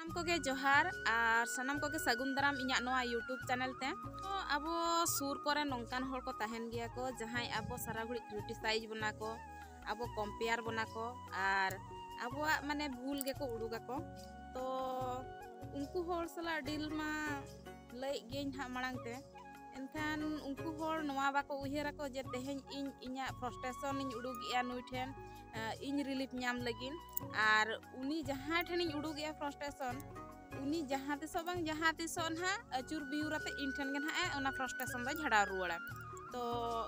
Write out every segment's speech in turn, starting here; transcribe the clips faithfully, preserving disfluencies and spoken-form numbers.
ᱥᱟᱱᱟᱢ ᱠᱚᱜᱮ ᱡᱚᱦᱟᱨ ᱟᱨ ᱥᱟᱱᱟᱢ ᱠᱚᱜᱮ ᱥᱟᱹᱜᱩᱱ ᱫᱟᱨᱟᱢ ᱤᱧᱟᱹᱜ ᱱᱚᱣᱟ YouTube ᱪᱮᱱᱮᱞ ᱛᱮ᱾ ᱛᱚ ᱟᱵᱚ ᱥᱩᱨ ᱠᱚᱨᱮ ᱱᱚᱝᱠᱟᱱ ᱦᱚᱲ ᱠᱚ ᱛᱟᱦᱮᱱ ᱜᱮᱭᱟ ᱠᱚ, ᱡᱟᱦᱟᱸᱭ ᱟᱵᱚ ᱥᱟᱨᱟ ᱜᱷᱟᱹᱲᱤᱡ ᱠᱨᱤᱴᱤᱥᱟᱭᱤᱡᱽ ᱵᱚᱱᱟ ᱠᱚ, ᱟᱵᱚ ᱠᱚᱢᱯᱮᱭᱟᱨ ᱵᱚᱱᱟ ᱠᱚ ᱟᱨ ᱟᱵᱚᱣᱟᱜ ᱢᱟᱱᱮ ᱵᱷᱩᱞ ᱜᱮᱠᱚ ᱩᱰᱩᱠᱟᱠᱚ᱾ ᱛᱚ ᱩᱱᱠᱩ ᱦᱚᱲ ᱥᱟᱞᱟᱜ ᱰᱤᱞ ᱢᱟ ᱞᱟᱹᱭᱮᱫ ᱜᱤᱭᱟᱹᱧ ᱱᱟᱦᱟᱜ ᱢᱟᱲᱟᱝ ᱛᱮ, ᱮᱱᱠᱷᱟᱱ ᱩᱱᱠᱩ ᱦᱚᱲ ᱱᱚᱣᱟ ᱵᱟᱠᱚ ᱩᱭᱦᱟᱹᱨᱟᱠᱚ ᱡᱮ ᱛᱮᱦᱮᱧ ᱤᱧ ᱤᱧᱟᱹᱜ ᱯᱷᱨᱚᱥᱴᱨᱮᱥᱚᱱ ᱤᱧ ᱩᱰᱩᱠᱮᱜᱼᱟ ᱱᱩᱭ ᱴᱷᱮᱱ, ᱤᱧ ᱨᱤᱞᱤᱯ ᱧᱟᱢ ᱞᱟᱹᱜᱤᱫ᱾ ᱟᱨ ᱩᱱᱤ ᱡᱟᱦᱟᱸᱭ ᱴᱷᱮᱱᱤᱧ ᱩᱰᱩᱠᱮᱜᱼᱟ ᱯᱷᱨᱚᱥᱴᱨᱮᱥᱚᱱ, ᱩᱱᱤ ᱡᱟᱦᱟᱸ ᱛᱤᱥᱚᱜ ᱵᱟᱝ ᱡᱟᱦᱟᱸ ᱛᱤᱥᱚᱜ ᱱᱟᱦᱟᱜ ᱟᱹᱪᱩᱨ ᱵᱤᱭᱩᱨ ᱟᱛᱮ ᱤᱧ ᱴᱷᱮᱱ ᱜᱮ ᱱᱟᱦᱟᱜ ᱮ ᱚᱱᱟ ᱯᱷᱨᱚᱥᱴᱨᱮᱥᱚᱱ ᱫᱚ ᱡᱷᱟᱲᱟᱣ ᱨᱩᱣᱟᱹᱲᱟ᱾ ᱛᱚ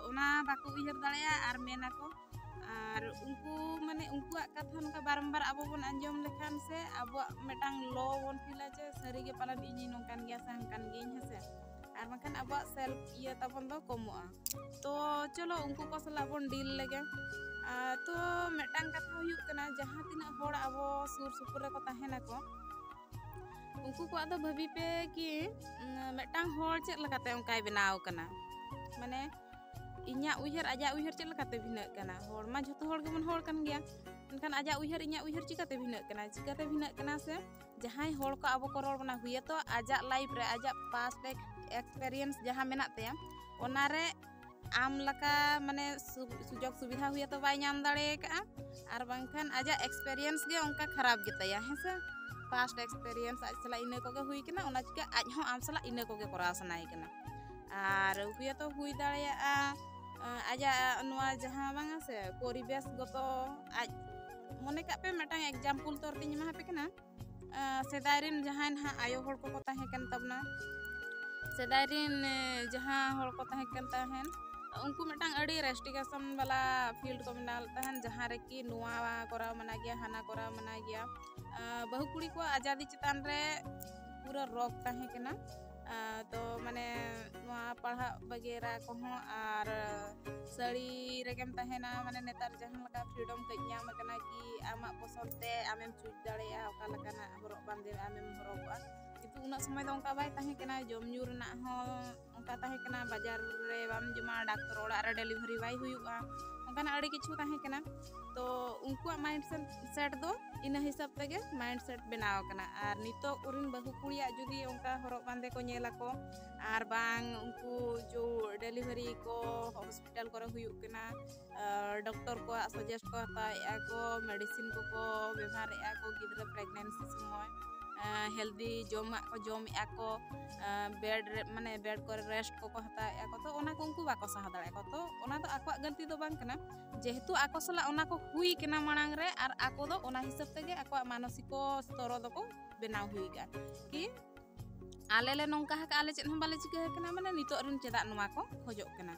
ᱚᱱᱟ ᱵᱟᱠᱚ ᱩᱭᱦᱟᱹᱨ ᱫᱟᱲᱮᱭᱟᱜᱼᱟ ᱟᱨ ᱢᱮᱱᱟᱠᱚ, ᱟᱨ ᱩᱱᱠᱩ ᱢᱟᱱᱮ ᱩᱱᱠᱩᱣᱟᱜ ᱠᱟᱛᱷᱟ ᱱᱚᱝᱠᱟ ᱵᱟᱨᱚᱢᱵᱟᱨ ᱟᱵᱚ ᱵᱚᱱ ᱟᱸᱡᱚᱢ ᱞᱮᱠᱷᱟᱱ ᱥᱮ ᱟᱵᱚᱣᱟᱜ ᱢᱤᱫᱴᱟᱝ ᱞᱚ ᱵᱚᱱ ᱯᱷᱤᱞᱟ ᱡᱮ ᱥᱟᱹᱨᱤᱜᱮ ᱯᱟᱞᱮᱱ ᱤᱧᱤᱧ ᱱᱚᱝᱠᱟᱱ ᱜᱮᱭᱟ ᱥᱮ ᱦᱟᱱᱠᱟᱱ ᱜᱤᱭᱟᱹᱧ, ᱦᱮᱸ ᱥᱮ᱾ ᱟᱨ ᱵᱟᱝᱠᱷᱟᱱ ᱟᱵᱚᱣᱟᱜ ᱥᱮᱞᱯ ᱤᱭᱟᱹ ᱛᱟᱵᱚᱱ ᱫᱚ ᱠᱚᱢᱚᱜᱼᱟ᱾ ᱛᱚ ᱪᱚᱞᱚ ᱩᱱᱠᱩ ᱠᱚ ᱥᱟᱞᱟᱜ ᱵᱚᱱ ᱰᱤᱞ ᱞᱮᱜᱮ᱾ ᱟᱨ ᱛᱚ ᱢᱤᱫᱴᱟᱝ ᱠᱟᱛᱷᱟ ᱦᱩᱭᱩᱜ ᱠᱟᱱᱟ, ᱡᱟᱦᱟᱸ ᱛᱤᱱᱟᱹᱜ ᱦᱚᱲ ᱟᱵᱚ ᱥᱩᱨ ᱥᱩᱯᱩᱨ ᱨᱮᱠᱚ ᱛᱟᱦᱮᱱᱟᱠᱚ, ᱩᱱᱠᱩ ᱠᱚᱣᱟᱜ ᱫᱚ ᱵᱷᱟᱹᱵᱤ ᱯᱮ ᱠᱤ ᱩᱸ, ᱢᱤᱫᱴᱟᱝ ᱦᱚᱲ ᱪᱮᱫ ᱞᱮᱠᱟᱛᱮ ᱚᱱᱠᱟᱭ ᱵᱮᱱᱟᱣ ᱠᱟᱱᱟ᱾ ᱢᱟᱱᱮ ᱤᱧᱟᱹᱜ ᱩᱭᱦᱟᱹᱨ ᱟᱡᱟᱜ ᱩᱭᱦᱟᱹᱨ ᱪᱮᱫ ᱞᱮᱠᱟᱛᱮ ᱵᱷᱤᱱᱟᱹᱜ ᱠᱟᱱᱟ? ᱦᱚᱲ ᱢᱟ ᱡᱷᱚᱛᱚ ᱦᱚᱲ ᱜᱮᱵᱚᱱ ᱦᱚᱲ ᱠᱟᱱ ᱜᱮᱭᱟ, ᱢᱮᱱᱠᱷᱟᱱ ᱟᱡᱟᱜ ᱩᱭᱦᱟᱹᱨ ᱤᱧᱟᱹᱜ ᱩᱭᱦᱟᱹᱨ ᱪᱤᱠᱟᱹᱛᱮ ᱵᱷᱤᱱᱟᱹᱜ ᱠᱟᱱᱟ? ᱪᱤᱠᱟᱹᱛᱮ ᱵᱷᱤᱱᱟᱹᱜ ᱠᱟᱱᱟ ᱥᱮ ᱡᱟᱦᱟᱸᱭ ᱦᱚᱲ ᱠᱚ ᱟᱵᱚ ᱠᱚ ᱨᱚᱲ ᱵᱚᱱᱟ, ᱦᱩᱭᱟᱛᱚ ᱟᱡᱟᱜ ᱞᱟᱭᱤᱯᱷ ᱨᱮ ᱟᱡᱟᱜ ᱯᱟᱥᱴ ᱮᱠᱥᱯᱮᱨᱤᱭᱮᱱᱥ ᱡᱟᱦᱟᱸ ᱢᱮᱱᱟᱜ ᱛᱟᱭᱟ ᱚᱱᱟᱨᱮ ᱟᱢ ᱞᱮᱠᱟ ᱢᱟᱱᱮ ᱥᱩ- ᱥᱩᱡᱳᱜᱽ ᱥᱩᱵᱤᱫᱷᱟ ᱦᱩᱭᱟᱛᱚ ᱵᱟᱭ ᱧᱟᱢ ᱫᱟᱲᱮ ᱟᱠᱟᱫᱼᱟ, ᱟᱨ ᱵᱟᱝᱠᱷᱟᱱ ᱟᱡᱟᱜ ᱮᱠᱥᱯᱮᱨᱤᱭᱮᱱᱥ ᱜᱮ ᱚᱱᱠᱟ ᱠᱷᱟᱨᱟᱯ ᱜᱮᱛᱟᱭᱟ, ᱦᱮᱸ ᱥᱮ᱾ ᱯᱟᱥᱴ ᱮᱠᱥᱯᱮᱨᱤᱭᱮᱱᱥ ᱟᱡ ᱥᱟᱞᱟᱜ ᱤᱱᱟᱹ ᱠᱚᱜᱮ ᱦᱩᱭ ᱠᱟᱱᱟ, ᱚᱱᱟ ᱪᱤᱠᱟᱹ ᱟᱡ ᱦᱚᱸ ᱟᱢ ᱥᱟᱞᱟᱜ ᱤᱱᱟᱹ ᱠᱚᱜᱮ ᱠᱚᱨᱟᱣ ᱥᱟᱱᱟᱭᱮ ᱠᱟᱱᱟ᱾ ᱟᱨ ᱦᱩᱭᱟᱛᱚ ᱦᱩᱭ ᱫᱟᱲᱮᱭᱟᱜᱼᱟ ᱟᱸ, ᱟᱡᱟᱜ ᱱᱚᱣᱟ ᱡᱟᱦᱟᱸ ᱵᱟᱝᱟ ᱥᱮ ᱯᱚᱨᱤᱵᱮᱥ ᱜᱚᱛᱚ, ᱟᱡ ᱢᱚᱱᱮ ᱠᱟᱜ ᱯᱮ ᱢᱤᱫᱴᱟᱝ ᱮᱠᱡᱟᱢᱯᱚᱞ ᱛᱚᱨ ᱛᱤᱧ ᱮᱢᱟ ᱯᱮ ᱠᱟᱱᱟ᱾ ᱟᱸ, ᱥᱮᱫᱟᱭ ᱨᱮᱱ ᱡᱟᱦᱟᱸᱭ ᱱᱟᱦᱟᱜ ᱟᱭᱳ ᱦᱚᱲ ᱠᱚᱠᱚ ᱛᱟᱦᱮᱸ ᱠᱟᱱ ᱛᱟᱵᱚᱱᱟ, ᱥᱮᱫᱟᱭ ᱨᱮᱱ ᱮ, ᱡᱟᱦᱟᱸ ᱦᱚᱲ ᱠᱚ ᱛᱟᱦᱮᱸ ᱠᱟᱱ ᱛᱟᱦᱮᱸᱱ, ᱩᱱᱠᱩ ᱢᱤᱫᱴᱟᱝ ᱟᱹᱰᱤ ᱨᱮᱥᱴᱨᱤᱠᱮᱥᱚᱱ ᱵᱟᱞᱟ ᱯᱷᱤᱞᱰ ᱠᱚ ᱵᱮᱱᱟᱣ ᱞᱮᱫ ᱛᱟᱦᱮᱸᱱ, ᱡᱟᱦᱟᱸ ᱨᱮᱠᱤ ᱱᱚᱣᱟ ᱠᱚᱨᱟᱣ ᱢᱟᱱᱟ ᱜᱮᱭᱟ, ᱦᱟᱱᱟ ᱠᱚᱨᱟᱣ ᱢᱟᱱᱟ ᱜᱮᱭᱟ᱾ ᱟᱸ, ᱵᱟᱹᱦᱩ ᱠᱩᱲᱤ ᱠᱚᱣᱟᱜ ᱟᱡᱟᱫᱤ ᱪᱮᱛᱟᱱ ᱨᱮ ᱯᱩᱨᱟᱹ ᱨᱚᱠ ᱛᱟᱦᱮᱸ ᱠᱟᱱᱟ᱾ ᱟᱸ, ᱛᱚ ᱢᱟᱱᱮ ᱱᱚᱣᱟ ᱯᱟᱲᱦᱟᱜ ᱵᱟᱜᱮᱨᱟ ᱠᱚᱦᱚᱸ ᱟᱨ ᱥᱟᱹᱲᱤ ᱨᱮᱜᱮᱢ ᱛᱟᱦᱮᱱᱟ, ᱢᱟᱱᱮ ᱱᱮᱛᱟᱨ ᱡᱟᱦᱟᱸ ᱞᱮᱠᱟ ᱯᱷᱨᱤᱰᱚᱢ ᱠᱟᱹᱡ ᱧᱟᱢ ᱟᱠᱟᱱᱟ ᱠᱤ ᱟᱢᱟᱜ ᱯᱚᱥᱚᱱᱫ ᱛᱮ ᱟᱢᱮᱢ ᱪᱩᱡᱽ ᱫᱟᱲᱮᱭᱟᱜᱼᱟ ᱚᱠᱟ ᱞᱮᱠᱟᱱᱟᱜ ᱦᱚᱨᱚᱜ ᱵᱟᱸᱫᱮ ᱟᱢᱮᱢ ᱦᱚᱨᱚᱜᱚᱜᱼᱟ, ᱠᱤᱱᱛᱩ ᱩᱱᱟᱹᱜ ᱥᱚᱢᱚᱭ ᱫᱚ ᱚᱱᱠᱟ ᱵᱟᱭ ᱛᱟᱦᱮᱸ ᱠᱟᱱᱟ᱾ ᱡᱚᱢ ᱧᱩ ᱨᱮᱱᱟᱜ ᱦᱚᱸ ᱚᱱᱠᱟ ᱛᱟᱦᱮᱸ ᱠᱟᱱᱟ, ᱵᱟᱡᱟᱨ ᱨᱮ ᱵᱟᱢ ᱡᱚᱢᱟ, ᱰᱟᱠᱛᱚᱨ ᱚᱲᱟᱜ ᱨᱮ ᱰᱮᱞᱤᱵᱷᱟᱨᱤ ᱵᱟᱭ ᱦᱩᱭᱩᱜᱼᱟ, ᱢᱟᱱᱮ ᱟᱹᱰᱤ ᱠᱤᱪᱷᱩ ᱛᱟᱦᱮᱸ ᱠᱟᱱᱟ᱾ ᱛᱚ ᱩᱱᱠᱩᱣᱟᱜ mindset ᱫᱚ ᱤᱱᱟᱹ ᱦᱤᱥᱟᱹᱵ ᱛᱮᱜᱮ mindset ᱵᱮᱱᱟᱣ ᱟᱠᱟᱱᱟ᱾ ᱟᱨ ᱱᱤᱛᱚᱜ ᱨᱮᱱ ᱵᱟᱹᱦᱩ ᱠᱩᱲᱤᱭᱟᱜ ᱡᱩᱫᱤ ᱚᱱᱠᱟ ᱦᱚᱨᱚᱜ ᱵᱟᱸᱫᱮ ᱠᱚ ᱧᱮᱞ ᱟᱠᱚ, ᱟᱨ ᱵᱟᱝ ᱩᱱᱠᱩ ᱡᱚ delivery ᱠᱚ hospital ᱠᱚᱨᱮ ᱦᱩᱭᱩᱜ ᱠᱟᱱᱟ, ᱰᱚᱠᱴᱚᱨ ᱠᱚᱣᱟᱜ suggest ᱠᱚ ᱦᱟᱛᱟᱣᱮᱫᱼᱟ ᱠᱚ, medicine ᱠᱚᱠᱚ ᱵᱮᱵᱚᱦᱟᱨᱮᱫᱼᱟ ᱠᱚ, ᱜᱤᱫᱽᱨᱟᱹ pregnancy ᱥᱚᱢᱚᱭ healthy ᱡᱚᱢᱟᱜ ᱠᱚ ᱡᱚᱢᱮᱫᱼᱟ ᱠᱚ, bed ᱨᱮ ᱢᱟᱱᱮ bed ᱠᱚᱨᱮ rest ᱠᱚᱠᱚ ᱦᱟᱛᱟᱣᱮᱫᱼᱟ ᱠᱚ᱾ ᱛᱚ ᱚᱱᱟ ᱠᱚ ᱩᱱᱠᱩ ᱵᱟᱠᱚ ᱥᱟᱦᱟ ᱫᱟᱲᱮᱭᱟᱜᱼᱟ ᱠᱚ᱾ ᱛᱚ ᱚᱱᱟ ᱫᱚ ᱟᱠᱚᱣᱟᱜ ᱜᱟᱹᱞᱛᱤ ᱫᱚ ᱵᱟᱝ ᱠᱟᱱᱟ, ᱡᱮᱦᱮᱛᱩ ᱟᱠᱚ ᱥᱟᱞᱟᱜ ᱚᱱᱟ ᱠᱚ ᱦᱩᱭ ᱠᱟᱱᱟ ᱢᱟᱲᱟᱝ ᱨᱮ, ᱟᱨ ᱟᱠᱚ ᱫᱚ ᱚᱱᱟ ᱦᱤᱥᱟᱹᱵ ᱛᱮᱜᱮ ᱟᱠᱚᱣᱟᱜ ᱢᱟᱱᱚᱥᱤᱠᱚ ᱥᱛᱚᱨᱚ ᱫᱚᱠᱚ ᱵᱮᱱᱟᱣ ᱦᱩᱭ ᱟᱠᱟᱫᱼᱟ ᱠᱤ ᱟᱞᱮ ᱞᱮ ᱱᱚᱝᱠᱟ ᱟᱠᱟᱫᱼᱟ, ᱟᱞᱮ ᱪᱮᱫ ᱦᱚᱸ ᱵᱟᱞᱮ ᱪᱤᱠᱟᱹ ᱟᱠᱟᱱᱟ, ᱢᱟᱱᱮ ᱱᱤᱛᱚᱜ ᱨᱮᱱ ᱪᱮᱫᱟᱜ ᱱᱚᱣᱟ ᱠᱚ ᱠᱷᱚᱡᱚᱜ ᱠᱟᱱᱟ?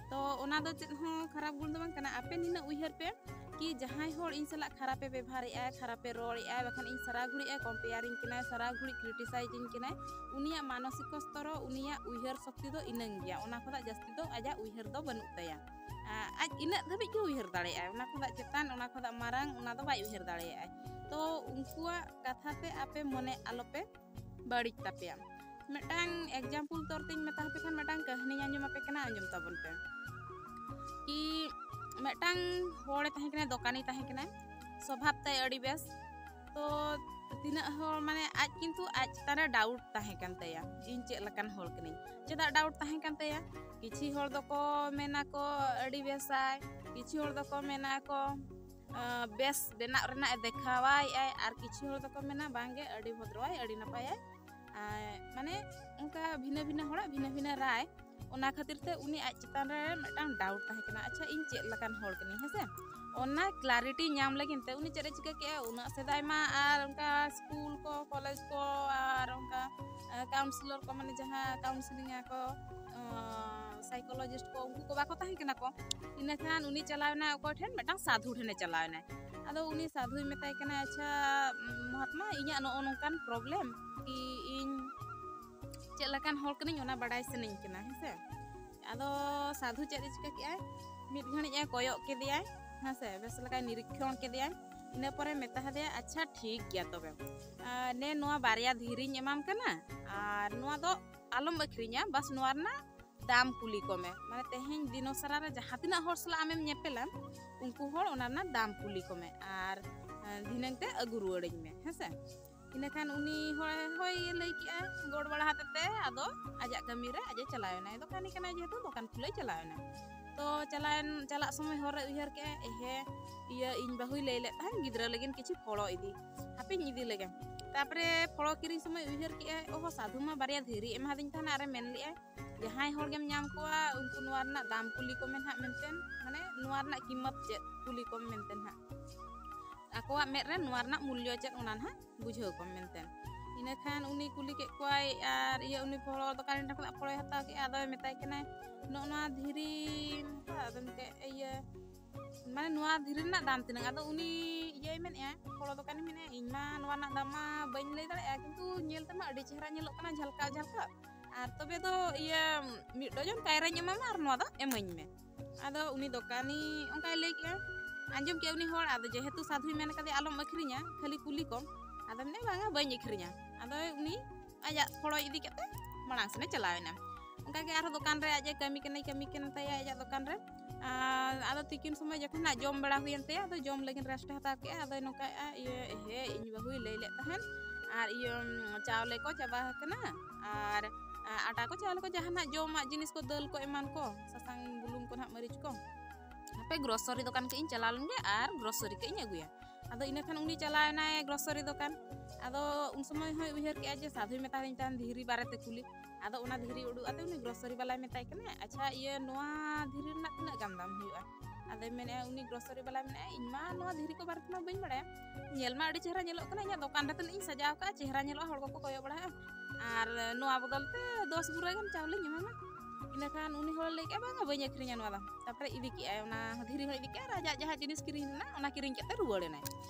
ᱛᱚ ᱚᱱᱟ ᱫᱚ ᱪᱮᱫ ᱦᱚᱸ ᱠᱷᱟᱨᱟᱯ ᱜᱩᱱ ᱫᱚ ᱵᱟᱝ ᱠᱟᱱᱟ᱾ ᱟᱯᱮ ᱱᱤᱱᱟᱹᱜ ᱩᱭᱦᱟᱹᱨ ᱯᱮ ᱠᱤ ᱡᱟᱦᱟᱸᱭ ᱦᱚᱲ ᱤᱧ ᱥᱟᱞᱟᱜ ᱠᱷᱟᱨᱟᱯᱮ ᱵᱮᱵᱚᱦᱟᱨᱮᱫᱼᱟ, ᱠᱷᱟᱨᱟᱯᱮ ᱨᱚᱲᱮᱫᱼᱟ, ᱵᱟᱠᱷᱟᱱ ᱤᱧ ᱥᱟᱨᱟ ᱜᱷᱩᱲᱤᱡ ᱮ compare ᱤᱧ ᱠᱟᱱᱟᱭ, ᱥᱟᱨᱟ ᱜᱷᱩᱲᱤᱡ criticize ᱤᱧ ᱠᱟᱱᱟᱭ, ᱩᱱᱤᱭᱟᱜ ᱢᱟᱱᱚᱥᱤᱠᱚ ᱥᱛᱚᱨᱚ, ᱩᱱᱤᱭᱟᱜ ᱩᱭᱦᱟᱹᱨ ᱥᱚᱠᱛᱤ ᱫᱚ ᱤᱱᱟᱹᱝ ᱜᱮᱭᱟ᱾ ᱚᱱᱟ ᱠᱷᱚᱱᱟᱜ ᱡᱟᱹᱥᱛᱤ ᱫᱚ ᱟᱡᱟᱜ ᱩᱭᱦᱟᱹᱨ ᱫᱚ ᱵᱟᱹᱱᱩᱜ ᱛᱟᱭᱟ᱾ ᱟ-, ᱟᱡ ᱤᱱᱟᱹᱜ ᱫᱷᱟᱹᱵᱤᱡ ᱜᱮ ᱩᱭᱦᱟᱹᱨ ᱫᱟᱲᱮᱭᱟᱜᱼᱟᱭ, ᱚᱱᱟ ᱠᱷᱚᱱᱟᱜ ᱪᱮᱛᱟᱱ, ᱚᱱᱟ ᱠᱷᱚᱱᱟᱜ ᱢᱟᱨᱟᱝ, ᱚᱱᱟ ᱫᱚ ᱵᱟᱭ ᱩᱭᱦᱟᱹᱨ ᱫᱟᱲᱮᱭᱟᱜᱼᱟᱭ᱾ ᱛᱚ ᱩᱱᱠᱩᱣᱟᱜ ᱠᱟᱛᱷᱟ ᱛᱮ ᱟᱯᱮ ᱢᱚᱱᱮ ᱟᱞᱚᱯᱮ ᱵᱟᱹᱲᱤᱡ ᱛᱟᱯᱮᱭᱟ᱾ ᱢᱤᱫᱴᱟᱝ example ᱛᱚᱨ ᱛᱮᱧ ᱢᱮᱛᱟ ᱟᱯᱮ ᱠᱷᱟᱱ, ᱢᱤᱫᱴᱟᱝ ᱠᱟᱹᱦᱱᱤᱧ ᱟᱸᱡᱚᱢ ᱟᱯᱮ ᱠᱟᱱᱟ, ᱟᱸᱡᱚᱢ ᱛᱟᱵᱚᱱ ᱯᱮ᱾ ᱠᱤ ᱢᱤᱫᱴᱟᱝ ᱦᱚᱲᱮ ᱛᱟᱦᱮᱸ ᱠᱟᱱᱟ, ᱫᱚᱠᱟᱱᱤ ᱛᱟᱦᱮᱸ ᱠᱟᱱᱟᱭ, ᱥᱚᱵᱷᱟᱵ ᱛᱟᱭ ᱟᱹᱰᱤ ᱵᱮᱥ᱾ ᱛᱚ ᱛᱤᱱᱟᱹᱜ ᱦᱚᱲ ᱢᱟᱱᱮ ᱟᱡ ᱠᱤᱱᱛᱩ ᱟᱡ ᱪᱮᱛᱟᱱ ᱨᱮ doubt ᱛᱟᱦᱮᱸ ᱠᱟᱱ ᱛᱟᱭᱟ, ᱤᱧ ᱪᱮᱫ ᱞᱮᱠᱟᱱ ᱦᱚᱲ ᱠᱟᱹᱱᱟᱹᱧ, ᱪᱮᱫᱟᱜ doubt ᱛᱟᱦᱮᱸ ᱠᱟᱱ ᱛᱟᱭᱟ? ᱠᱤᱪᱷᱤ ᱦᱚᱲ ᱫᱚᱠᱚ ᱢᱮᱱᱟ ᱠᱚ ᱟᱹᱰᱤ ᱵᱮᱥᱟᱭ, ᱠᱤᱪᱷᱤ ᱦᱚᱲ ᱫᱚᱠᱚ ᱢᱮᱱᱟ ᱠᱚ ᱟᱸ, ᱵᱮᱥ ᱵᱮᱱᱟᱜ ᱨᱮᱱᱟᱜ ᱮ ᱫᱮᱠᱷᱟᱣᱟᱭ ᱟᱭ, ᱟᱨ ᱠᱤᱪᱷᱩ ᱦᱚᱲ ᱫᱚᱠᱚ ᱢᱮᱱᱟ ᱵᱟᱝᱜᱮ ᱟᱹᱰᱤ ᱵᱷᱚᱫᱨᱚᱭ, ᱟᱹᱰᱤ ᱱᱟᱯᱟᱭᱟᱭ᱾ ᱟᱨ ᱢᱟᱱᱮ ᱚᱱᱠᱟ ᱵᱷᱤᱱᱟᱹ ᱵᱷᱤᱱᱟᱹ ᱦᱚᱲᱟᱜ ᱵᱷᱤᱱᱟᱹ ᱵᱷᱤᱱᱟᱹ ᱨᱟᱭ, ᱚᱱᱟ ᱠᱷᱟᱹᱛᱤᱨ ᱛᱮ ᱩᱱᱤ ᱟᱡ ᱪᱮᱛᱟᱱ ᱨᱮ ᱢᱤᱫᱴᱟᱝ doubt ᱛᱟᱦᱮᱸ ᱠᱟᱱᱟ, ᱟᱪᱪᱷᱟ ᱤᱧ ᱪᱮᱫ ᱞᱮᱠᱟᱱ ᱦᱚᱲ ᱠᱟᱹᱱᱟᱹᱧ, ᱦᱮᱸ ᱥᱮ? ᱚᱱᱟ clarity ᱧᱟᱢ ᱞᱟᱹᱜᱤᱫ ᱛᱮ ᱩᱱᱤ ᱪᱮᱫ ᱮ ᱪᱤᱠᱟᱹ ᱠᱮᱜᱼᱟ, ᱩᱱᱟᱹᱜ ᱥᱮᱫᱟᱭ ᱢᱟ ᱟᱨ ᱚᱱᱠᱟ ᱥᱠᱩᱞ ᱠᱚ, ᱠᱚᱞᱮᱡᱽ ᱠᱚ, ᱟᱨ ᱚᱱᱠᱟ ᱠᱟᱣᱩᱱᱥᱤᱞᱚᱨ ᱠᱚ, ᱢᱟᱱᱮ ᱡᱟᱦᱟᱸ counselling ᱟᱠᱚ, psychologist ᱠᱚ, ᱩᱱᱠᱩ ᱠᱚ ᱵᱟᱠᱚ ᱛᱟᱦᱮᱸ ᱠᱟᱱᱟ ᱠᱚ᱾ ᱤᱱᱟᱹᱠᱷᱟᱱ ᱩᱱᱤ ᱪᱟᱞᱟᱣ ᱮᱱᱟᱭ ᱚᱠᱚᱭ ᱴᱷᱮᱱ? ᱢᱤᱫᱴᱟᱝ ᱥᱟᱫᱷᱩ ᱴᱷᱮᱱᱮ ᱪᱟᱞᱟᱣ ᱮᱱᱟᱭ᱾ ᱟᱫᱚ ᱩᱱᱤ ᱥᱟᱫᱷᱩᱭ ᱢᱮᱛᱟᱭ ᱠᱟᱱᱟ, ᱟᱪᱪᱷᱟ ᱢᱚᱦᱟᱛᱢᱟ, ᱤᱧᱟᱹᱜ ᱱᱚᱜᱼᱚ ᱱᱚᱝᱠᱟᱱ problem ᱠᱤ ᱤᱧ ᱪᱮᱫ ᱞᱮᱠᱟᱱ ᱦᱚᱲ ᱠᱟᱹᱱᱟᱹᱧ, ᱚᱱᱟ ᱵᱟᱰᱟᱭ ᱥᱟᱱᱟᱧ ᱠᱟᱱᱟ, ᱦᱮᱸ ᱥᱮ᱾ ᱟᱫᱚ ᱥᱟᱫᱷᱩ ᱪᱮᱫ ᱮ ᱪᱤᱠᱟᱹ ᱠᱮᱜᱼᱟᱭ? ᱢᱤᱫ ᱜᱷᱟᱹᱲᱤᱡ ᱮ ᱠᱚᱭᱚᱜ ᱠᱮᱫᱮᱭᱟᱭ, ᱦᱮᱸ ᱥᱮ, ᱵᱮᱥ ᱞᱮᱠᱟᱭ ᱱᱤᱨᱤᱠᱠᱷᱚᱱ ᱠᱮᱫᱮᱭᱟᱭ᱾ ᱤᱱᱟᱹ ᱯᱚᱨᱮ ᱢᱮᱛᱟ ᱫᱮᱭᱟ, ᱟᱪᱪᱷᱟ ᱴᱷᱤᱠ ᱜᱮᱭᱟ ᱛᱚᱵᱮ, ᱟᱨ ᱱᱮ ᱱᱚᱣᱟ ᱵᱟᱨᱭᱟ ᱫᱷᱤᱨᱤᱧ ᱮᱢᱟᱢ ᱠᱟᱱᱟ, ᱟᱨ ᱱᱚᱣᱟ ᱫᱚ ᱟᱞᱚᱢ ᱟᱹᱠᱷᱨᱤᱧᱟ, ᱵᱟᱥ ᱱᱚᱣᱟ ᱨᱮᱱᱟᱜ ᱫᱟᱢ ᱠᱩᱞᱤ ᱠᱚᱢᱮ᱾ ᱢᱟᱱᱮ ᱛᱮᱦᱮᱧ ᱫᱤᱱᱚᱥᱟᱨᱟ ᱨᱮ ᱡᱟᱦᱟᱸ ᱛᱤᱱᱟᱹᱜ ᱦᱚᱲ ᱥᱟᱞᱟᱜ ᱟᱢᱮᱢ ᱧᱮᱯᱮᱞᱟ, ᱩᱱᱠᱩ ᱦᱚᱲ ᱚᱱᱟ ᱨᱮᱱᱟᱜ ᱫᱟᱢ ᱠᱩᱞᱤ ᱠᱚᱢᱮ ᱟᱨ ᱫᱷᱤᱱᱟᱹᱝ ᱛᱮ ᱟᱹᱜᱩ ᱨᱩᱣᱟᱹᱲᱟᱹᱧ ᱢᱮ, ᱦᱮᱸ ᱥᱮ᱾ ᱤᱱᱟᱹᱠᱷᱟᱱ ᱩᱱᱤ ᱦᱚᱲ ᱦᱳᱭ ᱞᱟᱹᱭ ᱠᱮᱜᱼᱟᱭ, ᱜᱚᱲ ᱵᱟᱲᱟ ᱦᱟᱛᱮ ᱛᱮ ᱟᱫᱚ ᱟᱡᱟᱜ ᱠᱟᱹᱢᱤ ᱨᱮ ᱟᱡ ᱮ ᱪᱟᱞᱟᱣ ᱮᱱᱟᱭ᱾ ᱫᱚᱠᱟᱱᱤ ᱠᱟᱱᱟᱭ ᱡᱮᱦᱮᱛᱩ, ᱫᱚᱠᱟᱱ ᱠᱷᱩᱞᱟᱹᱣ ᱪᱟᱞᱟᱣ ᱮᱱᱟ᱾ ᱛᱚ ᱪᱟᱞᱟᱣᱮᱱ, ᱪᱟᱞᱟᱜ ᱥᱚᱢᱚᱭ ᱦᱚᱨ ᱨᱮ ᱩᱭᱦᱟᱹᱨ ᱠᱮᱜᱼᱟᱭ, ᱮᱦᱮ, ᱤᱭᱟᱹ, ᱤᱧ ᱵᱟᱹᱦᱩᱭ ᱞᱟᱹᱭ ᱞᱮᱫ ᱛᱟᱦᱮᱸᱫ ᱜᱤᱫᱽᱨᱟᱹ ᱞᱟᱹᱜᱤᱫ ᱠᱤᱪᱷᱩ ᱯᱷᱚᱲᱚ ᱤᱫᱤ, ᱦᱟᱯᱮᱧ ᱤᱫᱤ ᱞᱮᱜᱮ᱾ ᱛᱟᱨᱯᱚᱨᱮ ᱯᱷᱚᱲᱚ ᱠᱤᱨᱤᱧ ᱥᱚᱢᱚᱭ ᱩᱭᱦᱟᱹᱨ ᱠᱮᱜᱼᱟᱭ, ᱚᱦᱚ, ᱥᱟᱹᱫᱷᱩ ᱢᱟ ᱵᱟᱨᱭᱟ ᱫᱷᱤᱨᱤ ᱮᱢᱟᱫᱤᱧ ᱛᱟᱦᱮᱱᱟ ᱟᱨᱮ ᱢᱮᱱ ᱞᱮᱜᱼᱟᱭ, ᱡᱟᱦᱟᱸᱭ ᱦᱚᱲ ᱜᱮᱢ ᱧᱟᱢ ᱠᱚᱣᱟ, ᱩᱱᱠᱩ ᱱᱚᱣᱟ ᱨᱮᱱᱟᱜ ᱫᱟᱢ ᱠᱩᱞᱤ ᱠᱚᱢᱮ ᱱᱟᱦᱟᱜ ᱢᱮᱱᱛᱮ, ᱢᱟᱱᱮ ᱱᱚᱣᱟ ᱨᱮᱱᱟᱜ ᱠᱤᱢᱚᱛ ᱪᱮᱫ ᱠᱩᱞᱤ ᱠᱚᱢ ᱢᱮᱱᱛᱮ ᱱᱟᱦᱟᱜ, ᱟᱠᱚᱣᱟᱜ ᱢᱮᱫ ᱨᱮ ᱱᱚᱣᱟ ᱨᱮᱱᱟᱜ ᱢᱩᱞᱞᱚ ᱪᱮᱫ ᱚᱱᱟ ᱱᱟᱦᱟᱜ ᱵᱩᱡᱷᱟᱹᱣ ᱠᱚᱢ ᱢᱮᱱᱛᱮ᱾ ᱤᱱᱟᱹᱠᱷᱟᱱ ᱩᱱᱤ ᱠᱩᱞᱤ ᱠᱮᱫ ᱠᱚᱣᱟᱭ ᱟᱨ ᱤᱭᱟᱹ ᱩᱱᱤ ᱯᱷᱚᱲᱚ ᱫᱚᱠᱟᱱ ᱴᱷᱮᱱ ᱠᱷᱚᱱᱟᱜ ᱯᱷᱚᱲᱚᱭ ᱦᱟᱛᱟᱣ ᱠᱮᱫᱼᱟ, ᱟᱫᱚᱭ ᱢᱮᱛᱟᱭ ᱠᱟᱱᱟᱭ, ᱱᱚᱜᱼᱚ ᱱᱚᱣᱟ ᱫᱷᱤᱨᱤ ᱦᱟᱛᱟᱣ? ᱟᱫᱚ ᱢᱮᱱ ᱠᱮᱫ, ᱤᱭᱟᱹ, ᱢᱟᱱᱮ ᱱᱚᱣᱟ ᱫᱷᱤᱨᱤ ᱨᱮᱱᱟᱜ ᱫᱟᱢ ᱛᱤᱱᱟᱹᱜ? ᱟᱫᱚ ᱩᱱᱤ ᱤᱭᱟᱹᱭ ᱢᱮᱱᱮᱫᱼᱟ, ᱯᱷᱚᱲᱚ ᱫᱚᱠᱟᱱᱤ ᱢᱮᱱᱮᱫᱼᱟ, ᱤᱧ ᱢᱟ ᱱᱚᱣᱟ ᱨᱮᱱᱟᱜ ᱫᱟᱢ ᱢᱟ ᱵᱟᱹᱧ ᱞᱟᱹᱭ ᱫᱟᱲᱮᱭᱟᱜᱼᱟ, ᱠᱤᱱᱛᱩ ᱧᱮᱞ ᱛᱮᱢᱟ ᱟᱹᱰᱤ ᱪᱮᱦᱨᱟ ᱧᱮᱞᱚᱜ ᱠᱟᱱᱟ, ᱡᱷᱟᱞᱠᱟᱣ ᱡᱷᱟᱞᱠᱟᱣ᱾ ᱟᱨ ᱛᱚᱵᱮ ᱫᱚ ᱤᱭᱟᱹ ᱢᱤᱫ ᱰᱚᱡᱚᱱ ᱠᱟᱭᱨᱟᱧ ᱮᱢᱟᱢᱟ ᱟᱨ ᱱᱚᱣᱟ ᱫᱚ ᱮᱢᱟᱹᱧ ᱢᱮ᱾ ᱟᱫᱚ ᱩᱱᱤ ᱫᱚᱠᱟᱱᱤ ᱚᱱᱠᱟᱭ ᱞᱟᱹᱭ ᱠᱮᱜᱼᱟ, ᱟᱸᱡᱚᱢ ᱠᱮᱜᱼᱟ ᱩᱱᱤ ᱦᱚᱲ, ᱟᱫᱚ ᱡᱮᱦᱮᱛᱩ ᱥᱟᱫᱷᱩᱭ ᱢᱮᱱ ᱠᱟᱫᱮᱭᱟ ᱟᱞᱚᱢ ᱟᱹᱠᱷᱨᱤᱧᱟ, ᱠᱷᱟᱹᱞᱤ ᱠᱩᱞᱤ ᱠᱚᱢ, ᱟᱫᱚ ᱢᱮᱱᱫᱟ ᱵᱟᱝᱟ ᱵᱟᱹᱧ ᱟᱹᱠᱷᱨᱤᱧᱟ᱾ ᱟᱫᱚ ᱩᱱᱤ ᱟᱡᱟᱜ ᱯᱷᱚᱲᱚᱭ ᱤᱫᱤ ᱠᱟᱛᱮ ᱢᱟᱲᱟᱝ ᱥᱮᱱᱮ ᱪᱟᱞᱟᱣ ᱮᱱᱟ᱾ ᱚᱱᱠᱟᱜᱮ ᱟᱨᱦᱚᱸ ᱫᱚᱠᱟᱱ ᱨᱮ ᱟᱡ ᱮ ᱠᱟᱹᱢᱤ ᱠᱟᱱᱟᱭ, ᱠᱟᱹᱢᱤ ᱠᱟᱱ ᱛᱟᱭᱟ ᱟᱡᱟᱜ ᱫᱚᱠᱟᱱ ᱨᱮ᱾ ᱟᱨ ᱟᱫᱚ ᱛᱤᱠᱤᱱ ᱥᱚᱢᱚᱭ ᱡᱚᱠᱷᱚᱱ ᱱᱟᱜ ᱡᱚᱢ ᱵᱟᱲᱟ ᱦᱩᱭᱮᱱ ᱛᱟᱭᱟ, ᱟᱫᱚ ᱡᱚᱢ ᱞᱟᱹᱜᱤᱫ ᱨᱮᱥᱴ ᱮ ᱦᱟᱛᱟᱣ ᱠᱮᱜᱼᱟ᱾ ᱟᱫᱚᱭ ᱱᱚᱝᱠᱟᱭᱮᱜᱼᱟ, ᱤᱭᱟᱹ, ᱦᱮᱸ, ᱤᱧ ᱵᱟᱹᱦᱩᱭ ᱞᱟᱹᱭ ᱞᱮᱫ ᱛᱟᱦᱮᱸᱫ, ᱟᱨ ᱤᱭᱟᱹ, ᱪᱟᱣᱞᱮ ᱠᱚ ᱪᱟᱵᱟ ᱟᱠᱟᱱᱟ, ᱟᱨ ᱟᱴᱟ ᱠᱚ ᱪᱟᱣᱞᱮ ᱠᱚ ᱡᱟᱦᱟᱱᱟᱜ ᱡᱚᱢᱟᱜ ᱡᱤᱱᱤᱥ ᱠᱚ, ᱫᱟᱹᱞ ᱠᱚ ᱮᱢᱟᱱ ᱠᱚ, ᱥᱟᱥᱟᱝ ᱵᱩᱞᱩᱝ ᱠᱚ ᱱᱟᱦᱟᱜ, ᱢᱟᱹᱨᱤᱪ ᱠᱚ, ᱦᱟᱯᱮ ᱜᱨᱚᱥᱟᱨᱤ ᱫᱚᱠᱟᱱ ᱠᱟᱹᱡ ᱤᱧ ᱪᱟᱞᱟᱣ ᱞᱮᱱ ᱜᱮ ᱟᱨ ᱜᱨᱚᱥᱟᱨᱤ ᱠᱟᱹᱡ ᱤᱧ ᱟᱹᱜᱩᱭᱟ᱾ ᱟᱫᱚ ᱤᱱᱟᱹ ᱠᱷᱟᱱ ᱩᱱᱤ ᱪᱟᱞᱟᱣ ᱮᱱᱟᱭ ᱜᱨᱚᱥᱟᱨᱤ ᱫᱚᱠᱟᱱ᱾ ᱟᱫᱚ ᱩᱱ ᱥᱚᱢᱚᱭ ᱦᱚᱸᱭ ᱩᱭᱦᱟᱹᱨ ᱠᱮᱜᱼᱟ ᱡᱮ ᱥᱟᱫᱷᱩᱭ ᱢᱮᱛᱟᱫᱤᱧ ᱛᱟᱦᱮᱱ ᱫᱷᱤᱨᱤ ᱵᱟᱨᱮᱛᱮ ᱠᱩᱞᱤ᱾ ᱟᱫᱚ ᱚᱱᱟ ᱫᱷᱤᱨᱤ ᱩᱰᱩᱠ ᱟᱛᱮ ᱩᱱᱤ ᱜᱨᱚᱥᱟᱨᱤ ᱵᱟᱞᱟᱭ ᱢᱮᱛᱟᱭ ᱠᱟᱱᱟ, ᱟᱪᱪᱷᱟ, ᱤᱭᱟᱹ, ᱱᱚᱣᱟ ᱫᱷᱤᱨᱤ ᱨᱮᱱᱟᱜ ᱛᱤᱱᱟᱹᱜ ᱜᱟᱱ ᱫᱟᱢ ᱦᱩᱭᱩᱜᱼᱟ? ᱟᱫᱚᱭ ᱢᱮᱱᱮᱫᱼᱟ, ᱩᱱᱤ ᱜᱨᱚᱥᱟᱨᱤ ᱵᱟᱞᱟᱭ ᱢᱮᱱᱮᱫᱼᱟ, ᱤᱧ ᱢᱟ ᱱᱚᱣᱟ ᱫᱷᱤᱨᱤ ᱠᱚ ᱵᱟᱨᱮ ᱛᱮᱢᱟ ᱵᱟᱹᱧ ᱵᱟᱲᱟᱭᱟ, ᱧᱮᱞ ᱢᱟ ᱟᱹᱰᱤ ᱪᱮᱦᱨᱟ ᱧᱮᱞᱚᱜ ᱠᱟᱱᱟ, ᱤᱧᱟᱹᱜ ᱫᱚᱠᱟᱱ ᱨᱮ ᱛᱤᱱᱟᱹᱜ ᱤᱧ ᱥᱟᱡᱟᱣ ᱠᱟᱜᱼᱟ, ᱪᱮᱦᱨᱟ ᱧᱮᱞᱚᱜᱼᱟ, ᱦᱚᱲ ᱠᱚᱠᱚ ᱠᱚᱭᱚᱜ ᱵᱟᱲᱟᱜᱼᱟ, ᱟᱨ ᱱᱚᱣᱟ ᱵᱚᱫᱚᱞ ᱛᱮ ᱫᱚᱥ ᱵᱩᱨᱟ ᱜᱟᱱ ᱪᱟᱣᱞᱮᱧ ᱮᱢᱟᱢᱟ᱾ ᱤᱱᱟᱹᱠᱷᱟᱱ ᱩᱱᱤ ᱦᱚᱲ ᱞᱟᱹᱭ ᱠᱮᱜᱼᱟ, ᱵᱟᱝᱟ, ᱵᱟᱹᱧ ᱟᱹᱠᱷᱨᱤᱧᱟ ᱱᱚᱣᱟ ᱫᱚ᱾ ᱛᱟᱨᱯᱚᱨᱮ ᱤᱫᱤ ᱠᱮᱜᱼᱟᱭ, ᱚᱱᱟ ᱫᱷᱤᱨᱤ ᱦᱚᱸ ᱤᱫᱤ ᱠᱮᱜᱼᱟᱭ ᱟᱨ ᱟᱡᱟᱜ ᱡᱟᱦᱟᱸ ᱡᱤᱱᱤᱥ ᱠᱤᱨᱤᱧ ᱨᱮᱱᱟᱜ, ᱚᱱᱟ ᱠᱤᱨᱤᱧ ᱠᱟᱛᱮ ᱨᱩᱣᱟᱹᱲ ᱮᱱᱟᱭ᱾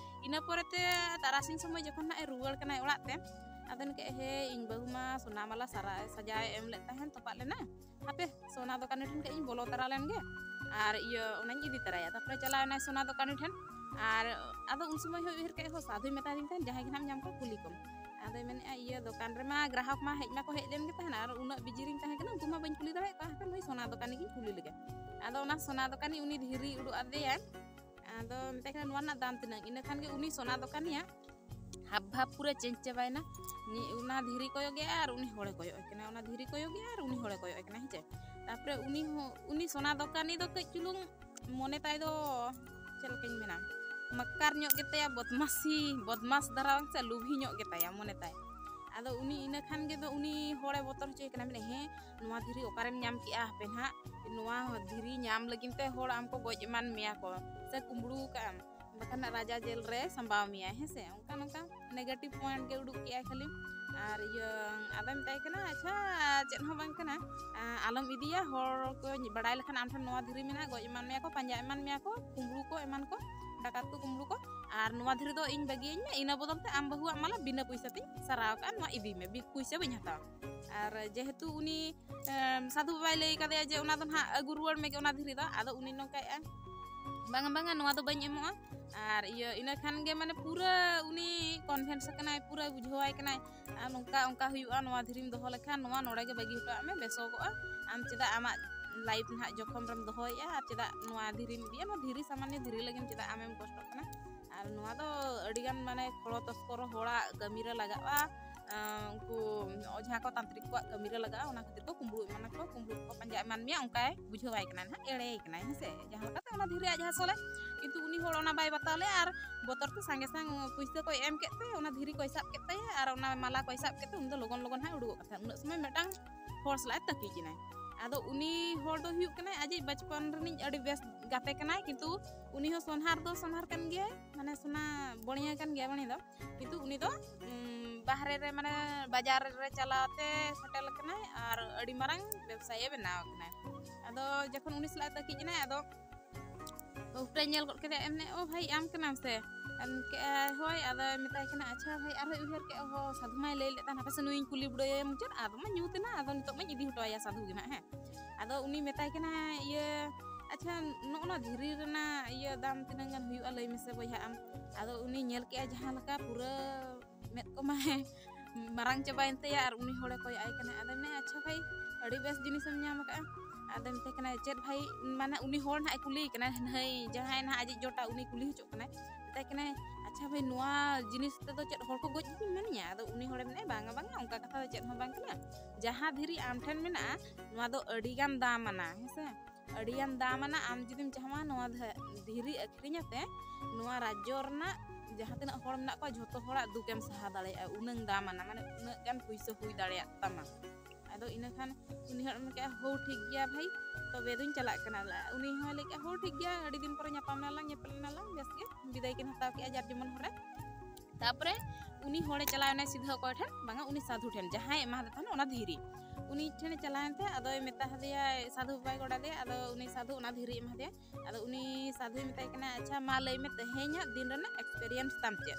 ᱤᱱᱟᱹ ᱯᱚᱨᱮᱛᱮ ᱛᱟᱨᱟᱥᱤᱧ ᱥᱚᱢᱚᱭ ᱡᱚᱠᱷᱚᱱ ᱱᱟᱜ ᱮ ᱨᱩᱣᱟᱹᱲ ᱠᱟᱱᱟᱭ ᱚᱲᱟᱜ ᱛᱮ, ᱟᱫᱚ ᱱᱤᱠᱟᱹ, ᱦᱮ, ᱤᱧ ᱵᱟᱹᱦᱩ ᱢᱟ ᱥᱚᱱᱟ ᱢᱟᱞᱟ ᱥᱟᱨᱟ ᱥᱟᱡᱟᱣ ᱮ ᱮᱢ ᱞᱮᱫ ᱛᱟᱦᱮᱱ, ᱛᱚᱯᱟᱜ ᱞᱮᱱᱟ, ᱦᱟᱯᱮ, ᱥᱚᱱᱟ ᱫᱚᱠᱟᱱᱤ ᱴᱷᱮᱱ ᱠᱟᱹᱡ ᱤᱧ ᱵᱚᱞᱚ ᱛᱟᱨᱟ ᱞᱮᱱ ᱜᱮ ᱟᱨ ᱤᱭᱟᱹ, ᱚᱱᱟᱧ ᱤᱫᱤ ᱛᱟᱨᱟᱭᱟ᱾ ᱛᱟᱨᱯᱚᱨᱮ ᱪᱟᱞᱟᱣ ᱮᱱᱟᱭ ᱥᱚᱱᱟ ᱫᱚᱠᱟᱱᱤ ᱴᱷᱮᱱ᱾ ᱟᱨ ᱟᱫᱚ ᱩᱱ ᱥᱚᱢᱚᱭ ᱦᱚᱸ ᱩᱭᱦᱟᱹᱨ ᱠᱮᱫ, ᱦᱚᱸ ᱥᱟᱫᱷᱩᱭ ᱢᱮᱛᱟᱫᱤᱧ ᱛᱟᱦᱮᱱ, ᱡᱟᱦᱟᱸᱭ ᱜᱮ ᱱᱟᱜ ᱮᱢ ᱧᱟᱢ ᱠᱚᱣᱟ ᱠᱩᱞᱤ ᱠᱚᱢ᱾ ᱟᱫᱚᱭ ᱢᱮᱱᱮᱫᱼᱟ, ᱤᱭᱟᱹ ᱫᱚᱠᱟᱱ ᱨᱮᱢᱟ ᱜᱨᱟᱦᱚᱠ ᱢᱟ ᱦᱮᱡ ᱢᱟᱠᱚ ᱦᱮᱡ ᱞᱮᱱ ᱜᱮ ᱛᱟᱦᱮᱱᱟ, ᱟᱨ ᱩᱱᱟᱹᱜ ᱵᱤᱡᱤ ᱨᱤᱧ ᱛᱟᱦᱮᱸ ᱠᱟᱱᱟ, ᱩᱱᱠᱩ ᱢᱟ ᱵᱟᱹᱧ ᱠᱩᱞᱤ ᱫᱟᱲᱮᱭᱟᱜ ᱠᱚᱣᱟ, ᱦᱟᱯᱮ ᱱᱩᱭ ᱥᱚᱱᱟ ᱫᱚᱠᱟᱱᱤ ᱜᱤᱧ ᱠᱩᱞᱤ ᱞᱮᱜᱮ᱾ ᱟᱫᱚ ᱚᱱᱟ ᱥᱚᱱᱟ ᱫᱚᱠᱟᱱᱤ ᱩᱱᱤ ᱫᱷᱤᱨᱤ ᱩᱰᱩᱠ ᱟᱫᱮᱭᱟᱭ᱾ ᱟᱫᱚ ᱢᱮᱛᱟᱭ ᱠᱟᱱᱟ, "ᱱᱚᱣᱟ ᱨᱮᱱᱟᱜ ᱫᱟᱢ ᱛᱤᱱᱟᱹᱜ?" ᱤᱱᱟᱹ ᱠᱷᱟᱱ ᱜᱮ ᱩᱱᱤ ᱥᱚᱱᱟ ᱫᱚᱠᱟᱱᱤᱭᱟᱜ ᱦᱟᱵ ᱵᱷᱟᱵ ᱯᱩᱨᱟᱹ ᱪᱮᱧᱡᱽ ᱪᱟᱵᱟᱭᱮᱱᱟ᱾ ᱩᱱᱤ ᱚᱱᱟ ᱫᱷᱤᱨᱤ ᱠᱚᱭᱚᱜᱮᱜᱼᱟ ᱟᱨ ᱩᱱᱤ ᱦᱚᱲᱮ ᱠᱚᱭᱚᱜ ᱟᱭ ᱠᱟᱱᱟ, ᱚᱱᱟ ᱫᱷᱤᱨᱤ ᱠᱚᱭᱚᱜᱮᱜᱼᱟ ᱟᱨ ᱩᱱᱤ ᱦᱚᱲᱮ ᱠᱚᱭᱚᱜ ᱟᱭ ᱠᱟᱱᱟ, ᱦᱮᱸ ᱪᱮ᱾ ᱛᱟᱨᱯᱚᱨᱮ ᱩᱱᱤ ᱦᱚᱸ, ᱩᱱᱤ ᱥᱚᱱᱟ ᱫᱚᱠᱟᱱᱤ ᱫᱚ ᱠᱟᱹᱡ ᱪᱩᱞᱩᱝ ᱢᱚᱱᱮ ᱛᱟᱭ ᱫᱚ ᱪᱮᱫ ᱞᱮᱠᱟᱧ ᱢᱮᱱᱟ, ᱢᱟᱠᱠᱟᱨ ᱧᱚᱜ ᱜᱮᱛᱟᱭᱟ, ᱵᱚᱫᱢᱟᱥᱤ, ᱵᱚᱫᱢᱟᱥ ᱫᱷᱟᱨᱟ ᱵᱟᱝ ᱥᱮ, ᱞᱩᱵᱷᱤ ᱧᱚᱜ ᱜᱮᱛᱟᱭᱟ ᱢᱚᱱᱮ ᱛᱟᱭ᱾ ᱟᱫᱚ ᱩᱱᱤ ᱤᱱᱟᱹ ᱠᱷᱟᱱ ᱜᱮ ᱫᱚ ᱩᱱᱤ ᱦᱚᱲᱮ ᱵᱚᱛᱚᱨ ᱦᱚᱪᱚᱭᱮ ᱠᱟᱱᱟ, ᱢᱮᱱᱟ, "ᱦᱮᱸ, ᱱᱚᱣᱟ ᱫᱷᱤᱨᱤ ᱚᱠᱟᱨᱮᱢ ᱧᱟᱢ ᱠᱮᱜᱼᱟ? ᱦᱟᱯᱮ ᱱᱟᱦᱟᱜ, ᱱᱚᱣᱟ ᱫᱷᱤᱨᱤ ᱧᱟᱢ ᱞᱟᱹᱜᱤᱫ ᱛᱮ ᱦᱚᱲ ᱟᱢ ᱠᱚ ᱜᱚᱡ ᱮᱢᱟᱱ ᱢᱮᱭᱟ ᱠᱚ ᱥᱮ ᱠᱩᱢᱵᱽᱲᱩ ᱠᱟᱜ ᱟᱢ, ᱵᱟᱠᱷᱟᱱ ᱨᱟᱡᱟ ᱡᱮᱞ ᱨᱮ ᱥᱟᱢᱵᱟᱣ ᱢᱮᱭᱟ", ᱦᱮᱸ ᱥᱮ? ᱚᱱᱠᱟ ᱱᱚᱝᱠᱟ ᱱᱮᱜᱮᱴᱤᱵᱷ ᱯᱚᱭᱮᱱᱴ ᱜᱮ ᱩᱰᱩᱠ ᱠᱮᱜᱼᱟᱭ ᱠᱷᱟᱹᱞᱤ᱾ ᱟᱨ ᱤᱭᱟᱹ, ᱟᱫᱚᱭ ᱢᱮᱛᱟᱭ ᱠᱟᱱᱟ, "ᱟᱪᱪᱷᱟ, ᱪᱮᱫ ᱦᱚᱸ ᱵᱟᱝ ᱠᱟᱱᱟ, ᱟ, ᱟᱞᱚᱢ ᱤᱫᱤᱭᱟ, ᱦᱚᱲ ᱠᱚ ᱵᱟᱲᱟᱭ ᱞᱮᱠᱷᱟᱱ ᱟᱢ ᱴᱷᱮᱱ ᱱᱚᱣᱟ ᱫᱷᱤᱨᱤ ᱢᱮᱱᱟᱜᱼᱟ, ᱜᱚᱡ ᱮᱢᱟᱱ ᱢᱮᱭᱟ ᱠᱚ, ᱯᱟᱸᱡᱟ ᱮᱢᱟᱱ ᱢᱮᱭᱟ ᱠᱚ, ᱠᱩᱢᱵᱽᱲᱩ ᱠᱚ ᱮᱢᱟᱱ ᱠᱚ, ᱰᱟᱠᱟᱛ ᱠᱚ, ᱠᱩᱢᱵᱽᱲᱩ ᱠᱚ, ᱟᱨ ᱱᱚᱣᱟ ᱫᱷᱤᱨᱤ ᱫᱚ ᱤᱧ ᱵᱟᱹᱜᱤᱭᱟᱹᱧ ᱢᱮ, ᱤᱱᱟᱹ ᱵᱚᱫᱚᱞ ᱛᱮ ᱟᱢ ᱵᱟᱹᱦᱩᱣᱟᱜ ᱢᱟᱞᱟ ᱵᱤᱱᱟᱹ ᱯᱚᱭᱥᱟ ᱛᱤᱧ ᱥᱟᱨᱟᱣ ᱠᱟᱜᱼᱟ, ᱱᱚᱣᱟ ᱤᱫᱤ ᱢᱮ, ᱵᱤ-, ᱯᱩᱭᱥᱟᱹ ᱵᱟᱹᱧ ᱦᱟᱛᱟᱣᱟ᱾" ᱟᱨ ᱡᱮᱦᱮᱛᱩ ᱩᱱᱤ, ᱮᱢ, ᱥᱟᱫᱷᱩ ᱵᱟᱵᱟᱭ ᱞᱟᱹᱭ ᱠᱟᱫᱮᱭᱟ ᱡᱮ ᱚᱱᱟ ᱫᱚ ᱱᱟᱦᱟᱜ ᱟᱹᱜᱩ ᱨᱩᱣᱟᱹᱲ ᱢᱮᱜᱮ ᱚᱱᱟ ᱫᱷᱤᱨᱤ ᱫᱚ, ᱟᱫᱚ ᱩᱱᱤ ᱱᱚᱝᱠᱟᱭᱮᱫᱼᱟ, "ᱵᱟᱝᱟ, ᱵᱟᱝᱟ, ᱱᱚᱣᱟ ᱫᱚ ᱵᱟᱹᱧ ᱮᱢᱚᱜᱼᱟ᱾" ᱟᱨ ᱤᱭᱟᱹ, ᱤᱱᱟᱹ ᱠᱷᱟᱱ ᱜᱮ ᱢᱟᱱᱮ ᱯᱩᱨᱟᱹ ᱩᱱᱤ ᱠᱚᱱᱵᱷᱮᱱᱥ ᱟᱠᱟᱱᱟᱭ, ᱯᱩᱨᱟᱹ ᱵᱩᱡᱷᱟᱹᱣᱟᱭ ᱠᱟᱱᱟᱭ, "ᱟᱨ ᱱᱚᱝᱠᱟ ᱚᱱᱠᱟ ᱦᱩᱭᱩᱜᱼᱟ, ᱱᱚᱣᱟ ᱫᱷᱤᱨᱤᱢ ᱫᱚᱦᱚ ᱞᱮᱠᱷᱟᱱ ᱱᱚᱣᱟ ᱱᱚᱰᱮ ᱜᱮ ᱵᱟᱹᱜᱤ ᱦᱚᱴᱚ ᱠᱟᱜ ᱢᱮ, ᱵᱮᱥᱚᱜᱚᱜᱼᱟ, ᱟᱢ ᱪᱮᱫᱟᱜ ᱟᱢᱟᱜ ᱞᱟᱭᱤᱯᱷ ᱱᱟᱦᱟᱜ ᱡᱚᱠᱷᱚᱢ ᱨᱮᱢ ᱫᱚᱦᱚᱭᱮᱫᱼᱟ, ᱟᱨ ᱪᱮᱫᱟᱜ ᱱᱚᱣᱟ ᱫᱷᱤᱨᱤᱢ ᱤᱫᱤᱭᱟ, ᱱᱚᱣᱟ ᱫᱷᱤᱨᱤ ᱥᱟᱢᱟᱱᱱᱚ ᱫᱷᱤᱨᱤ ᱞᱟᱹᱜᱤᱫ ᱪᱮᱫᱟᱜ ᱟᱢᱮᱢ ᱠᱚᱥᱴᱚᱜ ᱠᱟᱱᱟ?" ᱟᱨ ᱱᱚᱣᱟ ᱫᱚ ᱟᱹᱰᱤᱜᱟᱱ ᱢᱟᱱᱮ ᱠᱷᱚᱲᱚ ᱛᱚᱥᱠᱚᱨ ᱦᱚᱲᱟᱜ ᱠᱟᱹᱢᱤᱨᱮ ᱞᱟᱜᱟᱜᱼᱟ, ᱟᱸ, ᱩᱱᱠᱩ ᱚᱡᱷᱟ ᱠᱚ ᱛᱟᱱᱛᱨᱤᱠ ᱠᱚᱣᱟᱜ ᱠᱟᱹᱢᱤᱨᱮ ᱞᱟᱜᱟᱜᱼᱟ, ᱚᱱᱟ ᱠᱷᱟᱹᱛᱤᱨ ᱠᱚ ᱠᱩᱢᱵᱽᱲᱩ ᱮᱢᱟᱱᱟ ᱠᱚ, ᱠᱩᱢᱵᱽᱲᱩ ᱠᱚ ᱯᱟᱸᱡᱟ ᱮᱢᱟᱱ ᱢᱮᱭᱟ, ᱚᱱᱠᱟᱭ ᱵᱩᱡᱷᱟᱹᱣᱟᱭ ᱠᱟᱱᱟ ᱱᱟᱦᱟᱜ, ᱮᱲᱮᱭᱟᱭ ᱠᱟᱱᱟᱭ, ᱦᱮᱸ ᱥᱮ, ᱡᱟᱦᱟᱸ ᱞᱮᱠᱟᱛᱮ ᱚᱱᱟ ᱫᱷᱤᱨᱤ ᱟᱡ ᱦᱟᱥᱚᱞᱮ᱾ ᱠᱤᱱᱛᱩ ᱩᱱᱤ ᱦᱚᱲ ᱚᱱᱟ ᱵᱟᱭ ᱵᱟᱛᱟᱣ ᱞᱮᱫᱼᱟ, ᱟᱨ ᱵᱚᱛᱚᱨ ᱛᱮ ᱥᱟᱸᱜᱮ ᱥᱟᱝ ᱯᱩᱭᱥᱟᱹ ᱠᱚᱭ ᱮᱢ ᱠᱮᱫ ᱛᱮ ᱚᱱᱟ ᱫᱷᱤᱨᱤ ᱠᱚᱭ ᱥᱟᱵ ᱠᱮᱫ ᱛᱟᱭᱟ, ᱟᱨ ᱚᱱᱟ ᱢᱟᱞᱟ ᱠᱚᱭ ᱥᱟᱵ ᱠᱮᱫ ᱛᱮ ᱩᱱᱤ ᱫᱚ ᱞᱚᱜᱚᱱ ᱞᱚᱜᱚᱱ ᱦᱟᱸᱜ ᱩᱰᱩᱠᱚᱜ ᱠᱟᱱ ᱛᱟᱦᱮᱸᱫ᱾ ᱩᱱᱟᱹᱜ ᱥᱚᱢᱚᱭ ᱢᱤᱫᱴᱟᱝ ᱦᱚᱲ ᱥᱟᱞᱟᱜ ᱮ ᱛᱟᱹᱠᱤᱡ ᱮᱱᱟᱭ᱾ ᱟᱫᱚ ᱩᱱᱤ ᱦᱚᱲ ᱫᱚ ᱦᱩᱭᱩᱜ ᱠᱟᱱᱟᱭ ᱟᱡᱤᱡ ᱵᱟᱪᱯᱚᱱ ᱨᱤᱱᱤᱡ ᱟᱹᱰᱤ ᱵᱮᱥ ᱜᱟᱛᱮ ᱠᱟᱱᱟᱭ, ᱠᱤᱱᱛᱩ ᱩᱱᱤ ᱦᱚᱸ ᱥᱚᱱᱦᱟᱨ ᱫᱚ ᱥᱚᱱᱦᱟᱨ ᱠᱟᱱ ᱜᱮᱭᱟᱭ, ᱢᱟᱱᱮ ᱥᱚᱱᱟ ᱵᱚᱬᱤᱭᱟᱹ ᱠᱟᱱ ᱜᱮᱭᱟ ᱩᱱᱤ ᱫᱚ᱾ ᱠᱤᱱᱛᱩ ᱩᱱᱤ ᱫᱚ, ᱩᱢ, ᱵᱟᱦᱨᱮ ᱨᱮ, ᱢᱟᱱᱮ ᱵᱟᱡᱟᱨ ᱨᱮ ᱪᱟᱞᱟᱣ ᱛᱮ ᱥᱮᱴᱮᱨ ᱟᱠᱟᱱᱟᱭ ᱟᱨ ᱟᱹᱰᱤ ᱢᱟᱨᱟᱝ ᱵᱮᱵᱽᱥᱟᱭᱤ ᱵᱮᱱᱟᱣ ᱟᱠᱟᱱᱟᱭ᱾ ᱟᱫᱚ ᱡᱚᱠᱷᱚᱱ ᱩᱱᱤ ᱥᱟᱞᱟᱜ ᱮ ᱛᱟᱹᱠᱤᱡ ᱮᱱᱟᱭ, ᱟᱫᱚ ᱵᱟᱹᱦᱩᱴᱟᱭ ᱧᱮᱞ ᱜᱚᱫ ᱠᱮᱫᱮᱭᱟ, ᱮᱢᱱᱮ, "ᱚ ᱵᱷᱟᱭ, ᱟᱢ ᱠᱟᱱᱟᱢ ᱥᱮ?" ᱮᱢ ᱠᱮᱫᱼᱟᱭ, "ᱦᱳᱭ᱾" ᱟᱫᱚᱭ ᱢᱮᱛᱟᱭ ᱠᱟᱱᱟ, ᱟᱪᱪᱷᱟ ᱵᱷᱟᱭ, ᱟᱨᱦᱚᱸᱭ ᱩᱭᱦᱟᱹᱨ ᱠᱮᱫᱼᱟ, ᱦᱚ, ᱥᱟᱫᱷᱩ ᱢᱟᱭ ᱞᱟᱹᱭ ᱞᱮᱫ ᱛᱟᱦᱮᱱ, ᱦᱟᱯᱮ ᱥᱮ ᱱᱩᱭᱤᱧ ᱠᱩᱞᱤ ᱵᱩᱰᱟᱹᱭᱟ ᱢᱩᱪᱟᱹᱫ, ᱟᱫᱚ ᱢᱟ ᱧᱩᱛ ᱮᱱᱟ, ᱟᱫᱚ ᱱᱤᱛᱚᱜ ᱢᱟᱧ ᱤᱫᱤ ᱦᱚᱴᱚ ᱟᱭᱟ ᱥᱟᱫᱷᱩ ᱜᱮ ᱱᱟᱦᱟᱜ, ᱦᱮᱸ᱾ ᱟᱫᱚ ᱩᱱᱤ ᱢᱮᱛᱟᱭ ᱠᱟᱱᱟ, ᱤᱭᱟᱹ, "ᱟᱪᱪᱷᱟ, ᱱᱚᱜᱼᱚ ᱱᱚᱣᱟ ᱫᱷᱤᱨᱤ ᱨᱮᱱᱟᱜ ᱤᱭᱟᱹ ᱫᱟᱢ ᱛᱤᱱᱟᱹᱝ ᱜᱟᱱ ᱦᱩᱭᱩᱜᱼᱟ, ᱞᱟᱹᱭ ᱢᱮᱥᱮ ᱵᱚᱭᱦᱟ ᱟᱢ?" ᱟᱫᱚ ᱩᱱᱤ ᱧᱮᱞ ᱠᱮᱫᱼᱟᱭ ᱡᱟᱦᱟᱸ ᱞᱮᱠᱟ ᱯᱩᱨᱟᱹ ᱢᱮᱫ ᱠᱚᱢᱟᱭ ᱢᱟᱨᱟᱝ ᱪᱟᱵᱟᱭᱮᱱ ᱛᱟᱭᱟ ᱟᱨ ᱩᱱᱤ ᱦᱚᱲᱮ ᱠᱚᱭᱚᱜ ᱟᱭ ᱠᱟᱱᱟ᱾ ᱟᱫᱚ ᱢᱮᱱᱟ, "ᱟᱪᱪᱷᱟ ᱵᱷᱟᱭ, ᱟᱹᱰᱤ ᱵᱮᱥ ᱡᱤᱱᱤᱥᱮᱢ ᱧᱟᱢ ᱟᱠᱟᱫᱼᱟ?" ᱟᱫᱚ ᱢᱮᱛᱟᱭ ᱠᱟᱱᱟ, "ᱪᱮᱫ ᱵᱷᱟᱭ?" ᱢᱟᱱᱮ ᱩᱱᱤ ᱦᱚᱲ ᱱᱟᱦᱟᱜ ᱮ ᱠᱩᱞᱤᱭᱮ ᱠᱟᱱᱟ, ᱱᱟᱹᱭ ᱡᱟᱦᱟᱸᱭ ᱱᱟᱦᱟᱜ ᱟᱡᱤᱡ ᱡᱚᱴᱟ, ᱩᱱᱤ ᱠᱩᱞᱤ ᱦᱚᱪᱚᱜ ᱠᱟᱱᱟᱭ᱾ ᱢᱮᱛᱟᱭ ᱠᱟᱱᱟᱭ, "ᱟᱪᱪᱷᱟ ᱵᱷᱟᱭ, ᱱᱚᱣᱟ ᱡᱤᱱᱤᱥ ᱛᱮᱫᱚ ᱪᱮᱫ ᱦᱚᱲ ᱠᱚ ᱜᱚᱡ ᱠᱚ ᱢᱮᱱᱮᱭᱟ?" ᱟᱫᱚ ᱩᱱᱤ ᱦᱚᱲᱮ ᱢᱮᱱᱟ, "ᱵᱟᱝᱟ, ᱵᱟᱝᱟ, ᱚᱱᱠᱟ ᱠᱟᱛᱷᱟ ᱫᱚ ᱪᱮᱫ ᱦᱚᱸ ᱵᱟᱝ ᱠᱟᱱᱟ᱾ ᱡᱟᱦᱟᱸ ᱫᱷᱤᱨᱤ ᱟᱢ ᱴᱷᱮᱱ ᱢᱮᱱᱟᱜᱼᱟ, ᱱᱚᱣᱟ ᱫᱚ ᱟᱹᱰᱤ ᱜᱟᱱ ᱫᱟᱢ ᱟᱱᱟ, ᱦᱮᱸ ᱥᱮ? ᱟᱹᱰᱤ ᱜᱟᱱ ᱫᱟᱢ ᱟᱱᱟ᱾ ᱟᱢ ᱡᱩᱫᱤᱢ ᱪᱟᱦᱟᱣᱟ ᱱᱚᱣᱟ ᱫᱷᱟ-, ᱫᱷᱤᱨᱤ ᱟᱹᱠᱷᱨᱤᱧ ᱟᱛᱮ ᱱᱚᱣᱟ ᱨᱟᱡᱽᱡᱚ ᱨᱮᱱᱟᱜ ᱡᱟᱦᱟᱸ ᱛᱤᱱᱟᱹᱜ ᱦᱚᱲ ᱢᱮᱱᱟᱜ ᱠᱚᱣᱟ, ᱡᱷᱚᱛᱚ ᱦᱚᱲᱟᱜ ᱫᱩᱠᱮᱢ ᱥᱟᱦᱟ ᱫᱟᱲᱮᱭᱟᱜᱼᱟ, ᱩᱱᱟᱹᱝ ᱫᱟᱢ ᱟᱱᱟ, ᱢᱟᱱᱮ ᱩᱱᱟᱹᱜ ᱜᱟᱱ ᱯᱩᱭᱥᱟᱹ ᱦᱩᱭ ᱫᱟᱲᱮᱭᱟᱜ ᱛᱟᱢᱟ᱾ ᱟᱫᱚ ᱤᱱᱟᱹ ᱠᱷᱟᱱ ᱩᱱᱤ ᱦᱚᱲ ᱢᱮᱱ ᱠᱮᱫᱼᱟ, "ᱦᱳ, ᱴᱷᱤᱠ ᱜᱮᱭᱟ ᱵᱷᱟᱭ, ᱛᱚᱵᱮ ᱫᱚᱧ ᱪᱟᱞᱟᱜ ᱠᱟᱱᱟ᱾" ᱩᱱᱤ ᱦᱚᱸᱭ ᱞᱟᱹᱭ ᱠᱮᱫᱼᱟ, "ᱦᱳ, ᱴᱷᱤᱠ ᱜᱮᱭᱟ, ᱟᱹᱰᱤ ᱫᱤᱱ ᱯᱚᱨᱮ ᱧᱟᱯᱟᱢ ᱮᱱᱟᱞᱟᱝ, ᱧᱮᱯᱮᱞ ᱮᱱᱟᱞᱟᱝ, ᱵᱮᱥ ᱜᱮ ᱵᱤᱫᱟᱹᱭ ᱠᱤᱱ ᱦᱟᱛᱟᱣ ᱠᱮᱫᱼᱟ ᱡᱟᱨ ᱡᱮᱢᱚᱱ ᱦᱚᱨ ᱨᱮ᱾" ᱛᱟᱯᱚᱨᱮ ᱩᱱᱤ ᱦᱚᱲᱮ ᱪᱟᱞᱟᱣ ᱮᱱᱟ ᱥᱤᱫᱷᱟᱹ ᱚᱠᱚᱭ ᱴᱷᱮᱱ? ᱵᱟᱝᱟ, ᱩᱱᱤ ᱥᱟᱫᱷᱩ ᱴᱷᱮᱱ, ᱡᱟᱦᱟᱸᱭ ᱮᱢᱟᱫᱮ ᱛᱟᱦᱮᱱ ᱚᱱᱟ ᱫᱷᱤᱨᱤ᱾ ᱩᱱᱤ ᱴᱷᱮᱱᱮ ᱪᱟᱞᱟᱣᱮᱱ ᱛᱮ ᱟᱫᱚᱭ ᱢᱮᱛᱟ ᱦᱟᱫᱮᱭᱟ, ᱥᱟᱫᱷᱩ ᱵᱟᱵᱟᱭ ᱜᱚᱰᱟ ᱫᱮᱭᱟ, ᱟᱫᱚ ᱩᱱᱤ ᱥᱟᱫᱷᱩ ᱚᱱᱟ ᱫᱷᱤᱨᱤ ᱮᱢᱟ ᱦᱟᱫᱮᱭᱟ᱾ ᱟᱫᱚ ᱩᱱᱤ ᱥᱟᱫᱷᱩᱭ ᱢᱮᱛᱟᱭ ᱠᱟᱱᱟ, "ᱟᱪᱪᱷᱟ, ᱢᱟ ᱞᱟᱹᱭ ᱢᱮ, ᱛᱮᱦᱮᱧᱟᱜ ᱫᱤᱱ ᱨᱮᱱᱟᱜ experience ᱛᱟᱢ ᱪᱮᱫ?"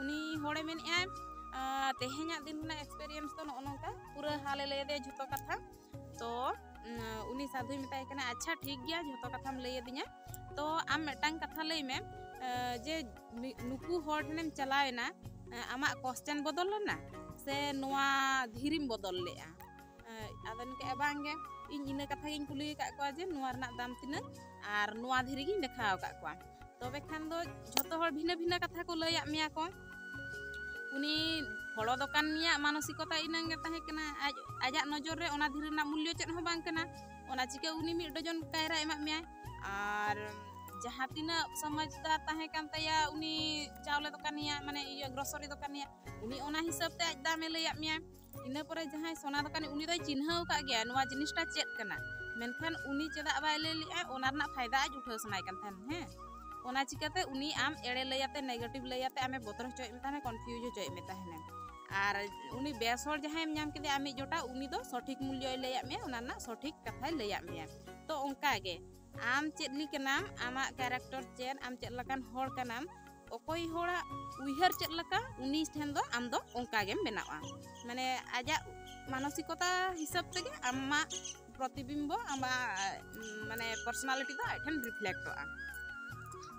ᱩᱱᱤ ᱦᱚᱲᱮ ᱢᱮᱱᱮᱫᱼᱟᱭ, "ᱟᱸ, ᱛᱮᱦᱮᱧᱟᱜ ᱫᱤᱱ ᱨᱮᱱᱟᱜ experience ᱫᱚ ᱱᱚᱜᱼᱚ ᱱᱚᱝᱠᱟ", ᱯᱩᱨᱟᱹ ᱦᱟᱞᱮ ᱞᱟᱹᱭ ᱟᱫᱮᱭᱟ ᱡᱷᱚᱛᱚ ᱠᱟᱛᱷᱟ᱾ ᱛᱚ, ᱩᱸ, ᱩᱱᱤ ᱥᱟᱫᱷᱩᱭ ᱢᱮᱛᱟᱭ ᱠᱟᱱᱟ, "ᱟᱪᱪᱷᱟ, ᱴᱷᱤᱠ ᱜᱮᱭᱟ, ᱡᱷᱚᱛᱚ ᱠᱟᱛᱷᱟᱢ ᱞᱟᱹᱭ ᱟᱹᱫᱤᱧᱟ, ᱛᱚ ᱟᱢ ᱢᱤᱫᱴᱟᱝ ᱠᱟᱛᱷᱟ ᱞᱟᱹᱭ ᱢᱮ, ᱟᱸ, ᱡᱮ ᱱᱩ-, ᱱᱩᱠᱩ ᱦᱚᱲ ᱴᱷᱮᱱᱮᱢ ᱪᱟᱞᱟᱣ ᱮᱱᱟ, ᱟᱸ, ᱟᱢᱟᱜ question ᱵᱚᱫᱚᱞ ᱞᱮᱱᱟ ᱥᱮ ᱱᱚᱣᱟ ᱫᱷᱤᱨᱤᱢ ᱵᱚᱫᱚᱞ ᱞᱮᱫᱼᱟ?" ᱟᱸ, ᱟᱫᱚ ᱱᱩᱠᱩ, "ᱵᱟᱝ ᱜᱮ, ᱤᱧ ᱤᱱᱟᱹ ᱠᱟᱛᱷᱟ ᱜᱤᱧ ᱠᱩᱞᱤ ᱟᱠᱟᱫ ᱠᱚᱣᱟ ᱡᱮ ᱱᱚᱣᱟ ᱨᱮᱱᱟᱜ ᱫᱟᱢ ᱛᱤᱱᱟᱹᱜ, ᱟᱨ ᱱᱚᱣᱟ ᱫᱷᱤᱨᱤ ᱜᱤᱧ ᱫᱮᱠᱷᱟᱣ ᱟᱠᱟᱫ ᱠᱚᱣᱟ᱾" ᱛᱚᱵᱮ ᱠᱷᱟᱱ ᱫᱚ ᱡᱷᱚᱛᱚ ᱦᱚᱲ ᱵᱷᱤᱱᱟᱹ ᱵᱷᱤᱱᱟᱹ ᱠᱟᱛᱷᱟ ᱠᱚ ᱞᱟᱹᱭᱟᱫ ᱢᱮᱭᱟ ᱠᱚ᱾ ᱩᱱᱤ ᱯᱷᱚᱲᱚ ᱫᱚᱠᱟᱱᱤᱭᱟᱜ ᱢᱟᱱᱚᱥᱤᱠᱚᱛᱟ ᱤᱱᱟᱹᱝ ᱜᱮ ᱛᱟᱦᱮᱸ ᱠᱟᱱᱟ, ᱟᱡ, ᱟᱡᱟᱜ ᱱᱚᱡᱚᱨ ᱨᱮ ᱚᱱᱟ ᱫᱷᱤᱨᱤ ᱨᱮᱱᱟᱜ ᱢᱩᱞᱞᱚ ᱪᱮᱫ ᱦᱚᱸ ᱵᱟᱝ ᱠᱟᱱᱟ᱾ ᱚᱱᱟ ᱪᱤᱠᱟᱹ ᱩᱱᱤ ᱢᱤᱫ ᱰᱚᱡᱚᱱ ᱠᱟᱭᱨᱟ ᱮᱢᱟᱫ ᱢᱮᱭᱟᱭ᱾ ᱟᱨ ᱡᱟᱦᱟᱸ ᱛᱤᱱᱟᱹᱜ ᱥᱚᱢᱟᱡᱽᱫᱟᱨ ᱛᱟᱦᱮᱸ ᱠᱟᱱ ᱛᱟᱭᱟ ᱩᱱᱤ ᱪᱟᱣᱞᱮ ᱫᱚᱠᱟᱱᱤᱭᱟᱜ, ᱢᱟᱱᱮ ᱤᱭᱟᱹ, ᱜᱨᱚᱥᱟᱨᱤ ᱫᱚᱠᱟᱱᱤᱭᱟᱜ, ᱩᱱᱤ ᱚᱱᱟ ᱦᱤᱥᱟᱹᱵ ᱛᱮ ᱟᱡ ᱫᱟᱢᱮ ᱞᱟᱹᱭᱟᱫ ᱢᱮᱭᱟ᱾ ᱤᱱᱟᱹ ᱯᱚᱨᱮ ᱡᱟᱦᱟᱸᱭ ᱥᱚᱱᱟ ᱫᱚᱠᱟᱱᱤ, ᱩᱱᱤ ᱫᱚᱭ ᱪᱤᱱᱦᱟᱹᱣ ᱟᱠᱟᱫ ᱜᱮᱭᱟ ᱱᱚᱣᱟ ᱡᱤᱱᱤᱥᱴᱟ ᱪᱮᱫ ᱠᱟᱱᱟ, ᱢᱮᱱᱠᱷᱟᱱ ᱩᱱᱤ ᱪᱮᱫᱟᱜ ᱵᱟᱭ ᱞᱟᱹᱭ ᱞᱮᱫᱼᱟ, ᱚᱱᱟ ᱨᱮᱱᱟᱜ ᱯᱷᱟᱭᱫᱟ ᱟᱡ ᱩᱴᱷᱟᱹᱣ ᱥᱟᱱᱟᱭ ᱠᱟᱱ ᱛᱟᱦᱮᱱ, ᱦᱮᱸ᱾ ᱚᱱᱟ ᱪᱤᱠᱟᱹᱛᱮ ᱩᱱᱤ ᱟᱢ ᱮᱲᱮ ᱞᱟᱹᱭ ᱟᱛᱮ, negative ᱞᱟᱹᱭ ᱟᱛᱮ ᱟᱢᱮ ᱵᱚᱛᱚᱨ ᱦᱚᱪᱚᱭᱮᱫ ᱢᱮ ᱛᱟᱦᱮᱱᱟ, confuse ᱦᱚᱪᱚᱭᱮᱫ ᱢᱮ ᱛᱟᱦᱮᱱᱟ᱾ ᱟᱨ ᱩᱱᱤ ᱵᱮᱥ ᱦᱚᱲ ᱡᱟᱦᱟᱸᱭᱮᱢ ᱧᱟᱢ ᱠᱮᱫᱮᱭᱟ ᱟᱢᱤᱡ ᱡᱚᱴᱟᱣ, ᱩᱱᱤ ᱫᱚ ᱥᱚᱴᱷᱤᱠ ᱢᱩᱞᱞᱚᱭ ᱞᱟᱹᱭᱟᱫ ᱢᱮᱭᱟ, ᱚᱱᱟ ᱨᱮᱱᱟᱜ ᱥᱚᱴᱷᱤᱠ ᱠᱟᱛᱷᱟᱭ ᱞᱟᱹᱭᱟᱫ ᱢᱮᱭᱟ᱾ ᱛᱚ ᱚᱱᱠᱟ ᱜᱮ ᱟᱢ ᱪᱮᱫ ᱞᱮᱠᱟᱱᱟᱢ, ᱟᱢᱟᱜ character ᱪᱮᱫ, ᱟᱢ ᱪᱮᱫ ᱞᱮᱠᱟᱱ ᱦᱚᱲ ᱠᱟᱱᱟᱢ, ᱚᱠᱚᱭ ᱦᱚᱲᱟᱜ ᱩᱭᱦᱟᱹᱨ ᱪᱮᱫ ᱞᱮᱠᱟ, ᱩᱱᱤ ᱴᱷᱮᱱ ᱫᱚ ᱟᱢ ᱫᱚ ᱚᱱᱠᱟ ᱜᱮᱢ ᱵᱮᱱᱟᱜᱼᱟ᱾ ᱢᱟᱱᱮ ᱟᱡᱟᱜ ᱢᱟᱱᱚᱥᱤᱠᱚᱛᱟ ᱦᱤᱥᱟᱹᱵ ᱛᱮᱜᱮ ᱟᱢᱟᱜ ᱯᱨᱚᱛᱤᱵᱤᱢᱵᱚ, ᱟᱢᱟᱜ, ᱩᱢ, ᱢᱟᱱᱮ personality ᱫᱚ ᱟᱡ ᱴᱷᱮᱱ reflectᱚᱜᱼᱟ᱾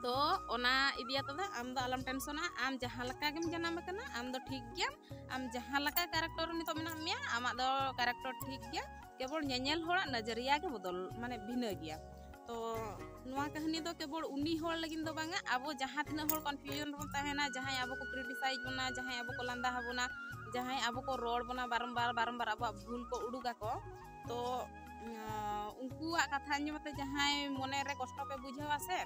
ᱛᱚ ᱚᱱᱟ ᱤᱫᱤ ᱠᱟᱛᱮ ᱫᱚ ᱟᱢ ᱫᱚ ᱟᱞᱚᱢ ᱴᱮᱱᱥᱚᱱᱟ᱾ ᱟᱢ ᱡᱟᱦᱟᱸ ᱞᱮᱠᱟ ᱜᱮᱢ ᱡᱟᱱᱟᱢ ᱟᱠᱟᱱᱟ, ᱟᱢ ᱫᱚ ᱴᱷᱤᱠ ᱜᱮᱭᱟᱢ᱾ ᱟᱢ ᱡᱟᱦᱟᱸ ᱞᱮᱠᱟ ᱠᱮᱨᱮᱠᱴᱟᱨ ᱱᱤᱛᱚᱜ ᱢᱮᱱᱟᱜ ᱢᱮᱭᱟ, ᱟᱢᱟᱜ ᱫᱚ ᱠᱮᱨᱮᱠᱴᱟᱨ ᱴᱷᱤᱠ ᱜᱮᱭᱟ᱾ ᱠᱮᱵᱚᱞ ᱧᱮᱧᱮᱞ ᱦᱚᱲᱟᱜ ᱱᱚᱡᱚᱨᱤᱭᱟ ᱜᱮ ᱵᱚᱫᱚᱞ, ᱢᱟᱱᱮ ᱵᱷᱤᱱᱟᱹ ᱜᱮᱭᱟ᱾ ᱛᱚ ᱱᱚᱣᱟ ᱠᱟᱹᱦᱱᱤ ᱫᱚ ᱠᱮᱵᱚᱞ ᱩᱱᱤ ᱦᱚᱲ ᱞᱟᱹᱜᱤᱫ ᱫᱚ ᱵᱟᱝᱟ, ᱟᱵᱚ ᱡᱟᱦᱟᱸ ᱛᱤᱱᱟᱹᱜ ᱦᱚᱲ ᱠᱚᱱᱯᱷᱤᱭᱩᱡᱚᱱ ᱨᱮᱵᱚᱱ ᱛᱟᱦᱮᱱᱟ, ᱡᱟᱦᱟᱸᱭ ᱟᱵᱚ ᱠᱚ ᱠᱨᱤᱴᱤᱥᱟᱭᱤᱡᱽ ᱵᱚᱱᱟ, ᱡᱟᱦᱟᱸᱭ ᱟᱵᱚ ᱠᱚ ᱞᱟᱸᱫᱟ ᱟᱵᱚᱱᱟ, ᱡᱟᱦᱟᱸᱭ ᱟᱵᱚ ᱠᱚ ᱨᱚᱲ ᱵᱚᱱᱟ ᱵᱟᱨᱚᱢᱵᱟᱨ ᱵᱟᱨᱚᱢᱵᱟᱨ ᱟᱵᱚᱣᱟᱜ ᱵᱷᱩᱞ ᱠᱚ ᱩᱰᱩᱠ ᱟᱠᱚ, ᱛᱚ ᱩᱱᱠᱩᱣᱟᱜ ᱠᱟᱛᱷᱟ ᱟᱸᱡᱚᱢ ᱠᱟᱛᱮ ᱡᱟᱦᱟᱸᱭ ᱢᱚᱱᱮ ᱨᱮ ᱠᱚᱥᱴᱚ ᱯᱮ ᱵᱩᱡᱷᱟᱹᱣᱟ ᱥᱮ,